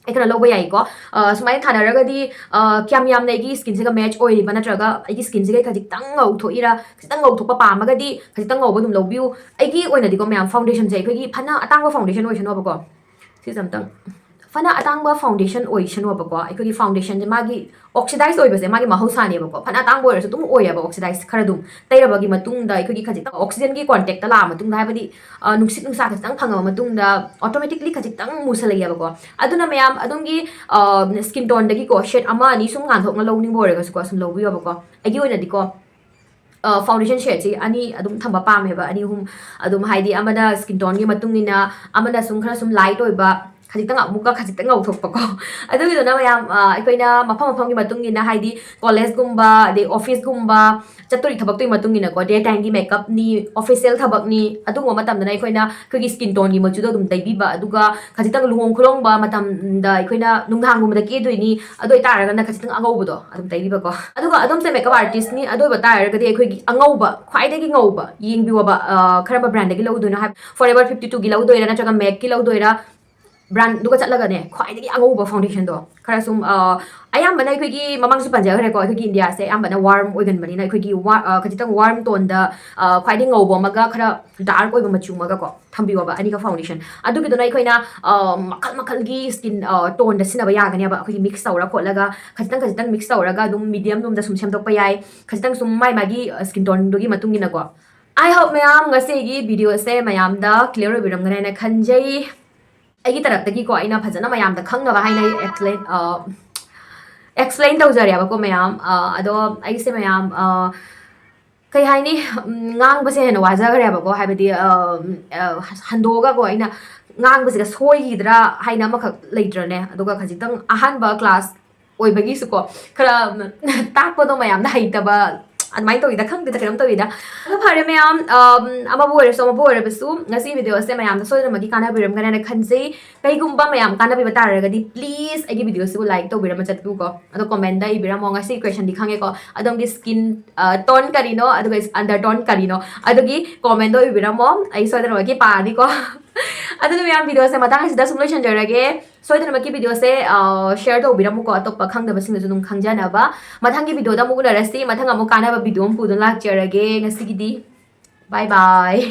ꯑꯩꯈꯣꯏꯅ ꯂꯧꯕ ꯌꯥꯏꯀꯣ꯫ ꯑ, ꯁꯨꯃꯥꯏꯅ ꯊꯥꯅꯔꯒꯗꯤ, ꯑ, ꯀꯌꯥꯝ ꯌꯥꯝꯅ ꯑꯩꯒꯤ ꯁ꯭ꯀꯤꯟꯁꯤꯒ ꯃꯦꯠꯆ ꯑꯣꯏꯔꯤꯕ, ꯅꯠꯇ꯭ꯔꯒ ꯑꯩꯒꯤ ꯁ꯭ꯀꯤꯟꯁꯤꯒ ꯈꯖꯤꯛꯇꯪ ꯉꯧꯊꯣꯛꯏꯔꯥ, ꯈꯖꯤꯛꯇꯪ ꯉꯧꯊꯣꯛꯄ ꯄꯥꯝꯃꯒꯗꯤ ꯈꯖꯤꯛꯇꯪ ꯉꯧꯕ ꯑꯗꯨꯝ ꯂꯧꯕꯤꯌꯨ꯫ ꯑꯩꯒꯤ ꯑꯣꯏꯅꯗꯤꯀꯣ ꯃꯌꯥꯝ, ꯐꯥꯎꯟꯗꯦꯁꯟꯁꯦ ꯑꯩꯈꯣꯏꯒꯤ ꯐꯅ ꯑꯇꯥꯡꯕ ꯐꯥꯎꯟꯗꯦꯁꯟ ꯑꯣꯏꯁꯅꯣꯕꯀꯣ, ꯁꯤꯁꯦ ꯑꯝꯇꯪ, ꯐꯅ ꯑꯇꯥꯡꯕ ꯐꯥꯎꯟꯗꯦꯁꯟ ꯑꯣꯏꯁꯅꯣꯕꯀꯣ, ꯑꯩꯈꯣꯏꯒꯤ ꯐꯥꯎꯟꯗꯦꯁꯟꯁꯦ ꯃꯥꯒꯤ ꯑꯣꯛꯁꯤꯗꯥꯏꯁ ꯑꯣꯏꯕꯁꯦ ꯃꯥꯒꯤ ꯃꯍꯧꯁꯥꯅꯦꯕꯀꯣ꯫ ꯐꯅ ꯑꯇꯥꯡꯕ ꯑꯣꯏꯔꯁꯨ ꯑꯗꯨꯝ ꯑꯣꯏꯌꯦꯕ ꯑꯣꯛꯁꯤꯗꯥꯏꯁ ꯈꯔ ꯑꯗꯨꯝ꯫ ꯇꯩꯔꯕꯒꯤ ꯃꯇꯨꯡꯗ ꯑꯩꯈꯣꯏꯒꯤ ꯈꯖꯤꯛꯇꯪ ꯑꯣꯛꯁꯤꯖꯟꯒꯤ ꯀꯣꯟꯇꯦꯛꯇ ꯂꯥꯛꯑ ꯃꯇꯨꯡꯗ, ꯍꯥꯏꯕꯗꯤ, ꯑ, ꯅꯨꯡꯁꯤꯠ ꯅꯨꯡꯁꯥ ꯈꯖꯤꯛꯇꯪ ꯐꯪꯉꯕ ꯃꯇꯨꯡꯗ automatically ꯈꯖꯤꯛꯇꯪ ꯃꯨꯁꯜꯂꯛꯑꯦꯕꯀꯣ꯫ ꯑꯗꯨꯅ ꯃꯌꯥꯝ ꯑꯗꯣꯝꯒꯤ, ꯑ, ꯁ꯭ꯀꯤꯟ ꯇꯣꯟꯗꯒꯤꯀꯣ ꯁꯦꯠ ꯑꯃ ꯑꯅꯤ ꯁꯨꯝ ꯉꯥꯟꯊꯣꯛꯅ ꯂꯧꯅꯤꯡꯕ ꯑꯣꯏꯔꯒꯁꯨꯀꯣ ꯁꯨꯝ ꯂꯧꯕꯤꯌꯣꯕꯀꯣ꯫ ꯑꯩꯒꯤ ꯑꯣꯏꯅꯗꯤꯀꯣ ꯐꯥꯎꯟꯗꯦꯁꯟ ꯁꯦꯠꯁꯤ ꯑꯅꯤ ꯑꯗꯨꯝ ꯊꯝꯕ ꯄꯥꯝꯃꯦꯕ, ꯑꯅꯤ ꯑꯍꯨꯝ ꯑꯗꯨꯝ, ꯍꯥꯏꯗꯤ ꯑꯃꯅ ꯁ꯭ꯀꯤꯟ ꯇꯣꯟꯒꯤ ꯃꯇꯨꯡ ꯏꯟꯅ, ꯑꯃꯅ ꯁꯨꯝ ꯈꯔ ꯁꯨꯝ ꯂꯥꯏꯠ ꯑꯣꯏꯕ, ꯈꯖꯤꯛꯇꯪ ꯑꯃꯨꯛꯀ ꯈꯖꯤꯛꯇꯪ ꯉꯧꯊꯣꯛꯄꯀꯣ꯫ ꯑꯗꯨꯒꯤꯗꯨꯅ ꯃꯌꯥꯝ ꯑ, ꯑꯩꯈꯣꯏꯅ ꯃꯐꯝ ꯃꯐꯝꯒꯤ ꯃꯇꯨꯡ ꯏꯟꯅ, ꯍꯥꯏꯗꯤ ꯀꯣꯂꯦꯖꯀꯨꯝꯕ ꯑꯗꯩ ꯑꯣꯐꯤꯁꯀꯨꯝꯕ ꯆꯠꯇꯣꯔꯤ ꯊꯕꯛꯇꯨꯒꯤ ꯃꯇꯨꯡ ꯏꯟꯅꯀꯣ, ꯗꯦ ꯇꯥꯏꯝꯒꯤ ꯃꯦꯀꯞꯅꯤ, ꯑꯣꯐꯤꯁꯤꯌꯦꯜ ꯊꯕꯛꯅꯤ, ꯑꯗꯨꯒꯨꯝꯕ ꯃꯇꯝꯗꯅ ꯑꯩꯈꯣꯏꯅ ꯑꯩꯈꯣꯏꯒꯤ ꯁ꯭ꯀꯤꯟ ꯇꯣꯟꯒꯤ ꯃꯆꯨꯗꯣ ꯑꯗꯨꯝ ꯇꯩꯕꯤꯕ, ꯑꯗꯨꯒ ꯈꯖꯤꯛꯇꯪ ꯂꯨꯍꯣꯡ ꯈꯨꯂꯣꯡꯕ ꯃꯇꯝꯗ ꯑꯩꯈꯣꯏꯅ ꯅꯨꯡꯗꯥꯡꯒꯨꯝꯕꯗ ꯀꯦꯗꯣꯏꯅꯤ, ꯑꯗꯨ ꯑꯣꯏꯇꯥꯔꯒꯅ ꯈꯖꯤꯛꯇꯪ ꯑꯉꯧꯕꯗꯣ ꯑꯗꯨꯝ ꯇꯩꯕꯤꯕꯀꯣ꯫ ꯑꯗꯨꯒ ꯑꯗꯣꯝꯁꯦ ꯃꯦꯀꯞ ꯑꯥꯔꯇꯤꯁꯅꯤ, ꯑꯗꯨ ꯑꯣꯏꯕ ꯇꯥꯔꯒꯗꯤ ꯑꯩꯈꯣꯏꯒꯤ ꯑꯉꯧꯕ, ꯈ꯭ꯋꯥꯏꯗꯒꯤ ꯉꯧꯕ ꯌꯦꯡꯕꯤꯌꯣꯕ, ꯑ, ꯀꯔꯝꯕ ꯕ꯭ꯔꯥꯟꯗꯒꯤ ꯂꯧꯗꯣꯏꯅꯣ ꯍꯥꯏꯕ, ꯐꯣꯔ ꯑꯦꯚꯔ ꯐꯤꯐꯇꯤ ꯇꯨꯒꯤ ꯂꯧꯗꯣꯏꯔꯥ ꯅꯠꯇ꯭ꯔꯒ ꯃꯦꯛꯀꯤ ꯂꯧꯗꯣꯏꯔꯥ, ꯕ꯭ꯔꯥꯟꯗꯨꯒ ꯆꯠꯂꯒꯅꯦ, ꯈ꯭ꯋꯥꯏꯗꯒꯤ ꯑꯉꯧꯕ ꯐꯥꯎꯟꯗꯦꯁꯟꯗꯣ ꯈꯔ ꯁꯨꯝ, ꯑ, ꯑꯌꯥꯝꯕꯅ ꯑꯩꯈꯣꯏꯒꯤ, ꯃꯃꯥꯡꯁꯨ ꯄꯟꯖꯈ꯭ꯔꯦꯀꯣ, ꯑꯩꯈꯣꯏꯒꯤ ꯏꯟꯗꯤꯌꯥꯁꯦ ꯑꯌꯥꯝꯕꯅ ꯋꯥꯔꯝ ꯑꯣꯏꯒꯟꯕꯅꯤꯅ, ꯑꯩꯈꯣꯏꯒꯤ ꯋꯥ-, ꯑ, ꯈꯖꯤꯛꯇꯪ ꯋꯥꯔꯝ ꯇꯣꯟꯗ, ꯑ, ꯈ꯭ꯋꯥꯏꯗꯒꯤ ꯉꯧꯕ ꯑꯃꯒ ꯈꯔ ꯗꯥꯔꯛ ꯑꯣꯏꯕ ꯃꯆꯨ ꯑꯃꯒ ꯀꯣ ꯊꯝꯕꯤꯌꯣꯕ, ꯑꯅꯤꯒ ꯐꯥꯎꯟꯗꯦꯁꯟ꯫ ꯑꯗꯨꯒꯤꯗꯨꯅ ꯑꯩꯈꯣꯏꯅ, ꯑ, ꯃꯈꯜ ꯃꯈꯜꯒꯤ ꯁ꯭ꯀꯤꯟ, ꯑ, ꯇꯣꯟꯗ ꯁꯤꯖꯤꯟꯅꯕ ꯌꯥꯒꯅꯦꯕ, ꯑꯩꯈꯣꯏꯒꯤ ꯃꯤꯛꯁ ꯇꯧꯔ ꯈꯣꯠꯂꯒ, ꯈꯖꯤꯛꯇꯪ ꯈꯖꯤꯛꯇꯪ ꯃꯤꯛꯁ ꯇꯧꯔꯒ ꯑꯗꯨꯝ ꯃꯤꯗꯤꯌꯝ ꯂꯣꯝꯗ ꯁꯨꯝ ꯁꯦꯝꯗꯣꯛꯄ ꯌꯥꯏ, ꯈꯖꯤꯛꯇꯪ ꯁꯨꯝ ꯃꯥꯏ ꯃꯥꯒꯤ, ꯑ, ꯁ꯭ꯀꯤꯟ ꯇꯣꯟꯗꯨꯒꯤ ꯃꯇꯨꯡ ꯏꯟꯅꯀꯣ꯫ I hope ꯃꯌꯥꯝ ꯉꯁꯤꯒꯤ ꯚꯤꯗꯤꯑꯣꯁꯦ ꯃꯌꯥꯝꯗ ꯀ꯭ꯂꯤꯌꯥꯔ ꯑꯣꯏꯕꯤꯔꯝꯒꯅꯤ ꯍꯥꯏꯅ ꯈꯟꯖꯩ꯫ ꯑꯩꯒꯤ ꯇꯔꯞꯇꯒꯤꯀꯣ ꯑꯩꯅ ꯐꯖꯅ ꯃꯌꯥꯝꯗ ꯈꯪꯅꯕ ꯍꯥꯏꯅ ꯑꯩ ꯑꯦꯛꯁꯄ꯭ꯂꯦꯟ, ꯑ, ꯑꯦꯛꯁꯄ꯭ꯂꯦꯟ ꯇꯧꯖꯔꯦꯕꯀꯣ ꯃꯌꯥꯝ꯫ ꯑ, ꯑꯗꯣ ꯑꯩꯁꯦ ꯃꯌꯥꯝ, ꯑ, ꯀꯩ ꯍꯥꯏꯅꯤ, ꯎꯝ, ꯉꯥꯡꯕꯁꯦ ꯍꯦꯟꯅ ꯋꯥꯖꯈ꯭ꯔꯦꯕꯀꯣ, ꯍꯥꯏꯕꯗꯤ, ꯑ, ꯑ, ꯍꯟꯗꯣꯛꯑꯒꯀꯣ ꯑꯩꯅ ꯉꯥꯡꯕꯁꯤꯗ ꯁꯣꯏꯈꯤꯗ꯭ꯔꯥ ꯍꯥꯏꯅ ꯑꯃꯈꯛ ꯂꯩꯇ꯭ꯔꯅꯦ, ꯑꯗꯨꯒ ꯈꯖꯤꯛꯇꯪ ꯑꯍꯥꯟꯕ ꯀ꯭ꯂꯥꯁ ꯑꯣꯏꯕꯒꯤꯁꯨꯀꯣ ꯈꯔ ꯇꯥꯛꯄꯗꯣ ꯃꯌꯥꯝꯅ ꯍꯩꯇꯕ ꯑꯗꯨꯃꯥꯏꯅ ꯇꯧꯋꯤꯗ, ꯈꯪꯗꯦꯗ, ꯀꯩꯅꯣꯝ ꯇꯧꯋꯤꯗ꯫ ꯑꯗꯣ ꯐꯔꯦ ꯃꯌꯥꯝ, ꯑꯝ, ꯑꯃꯕꯨ ꯑꯣꯏꯔꯁꯨ ꯑꯃꯕꯨ ꯑꯣꯏꯔꯕꯁꯨ ꯉꯁꯤ ꯚꯤꯗꯤꯑꯣ ꯑꯁꯦ ꯃꯌꯥꯝꯗ ꯁꯣꯏꯗꯅꯃꯛꯀꯤ ꯀꯥꯟꯅꯕꯤꯔꯝꯒꯅꯤ ꯍꯥꯏꯅ ꯈꯟꯖꯩ꯫ ꯀꯩꯒꯨꯝꯕ ꯃꯌꯥꯝ ꯀꯥꯟꯅꯕꯤꯕ ꯇꯥꯔꯒꯗꯤ please ꯑꯩꯒꯤ ꯚꯤꯗꯤꯑꯣꯁꯤꯕꯨ ꯂꯥꯏꯛ ꯇꯧꯕꯤꯔꯝꯕ ꯆꯠꯄꯤꯌꯨꯀꯣ꯫ ꯑꯗꯣ ꯀꯣꯃꯦꯟꯗ ꯏꯕꯤꯔꯝꯃꯣ, ꯉꯁꯤ ꯀ꯭ꯋꯦꯁꯟꯗꯤ ꯈꯪꯉꯦꯀꯣ, ꯑꯗꯣꯝꯒꯤ ꯁ꯭ꯀꯤꯟ ꯇꯣꯟ ꯀꯔꯤꯅꯣ ꯑꯗꯨꯒ ꯑꯟꯗꯔ ꯇꯣꯟ ꯀꯔꯤꯅꯣ, ꯑꯗꯨꯒꯤ ꯀꯣꯃꯦꯟꯗꯣ ꯏꯕꯤꯔꯝꯃꯣ, ꯑꯩ ꯁꯣꯏꯗꯅꯃꯛꯀꯤ ꯄꯥꯔꯅꯤꯀꯣ꯫ ꯑꯗꯨꯅ ꯃꯌꯥꯝ ꯚꯤꯗꯤꯑꯣꯁꯦ ꯃꯇꯥꯡ ꯑꯁꯤꯗ ꯁꯨꯝ ꯂꯣꯏꯁꯤꯟꯖꯔꯒꯦ꯫ ꯁꯣꯏꯗꯅꯃꯛꯀꯤ ꯚꯤꯗꯤꯑꯣꯁꯦ, ꯑ, ꯁꯤꯌꯔ ꯇꯧꯕꯤꯔꯝꯃꯨꯀꯣ, ꯑꯇꯣꯞꯄ ꯈꯪꯗꯕꯁꯤꯡꯅꯁꯨ ꯑꯗꯨꯝ ꯈꯪꯖꯅꯕ꯫ ꯃꯊꯪꯒꯤ ꯚꯤꯗꯤꯑꯣꯗ ꯑꯃꯨꯛ ꯎꯅꯔꯁꯤ꯫ ꯃꯊꯪ ꯑꯃꯨꯛ ꯀꯥꯟꯅꯕ ꯚꯤꯗꯤꯑꯣ ꯑꯃ ꯄꯨꯗꯨꯅ ꯂꯥꯛꯆꯔꯒꯦ꯫ ꯉꯁꯤꯒꯤꯗꯤ bye bye꯫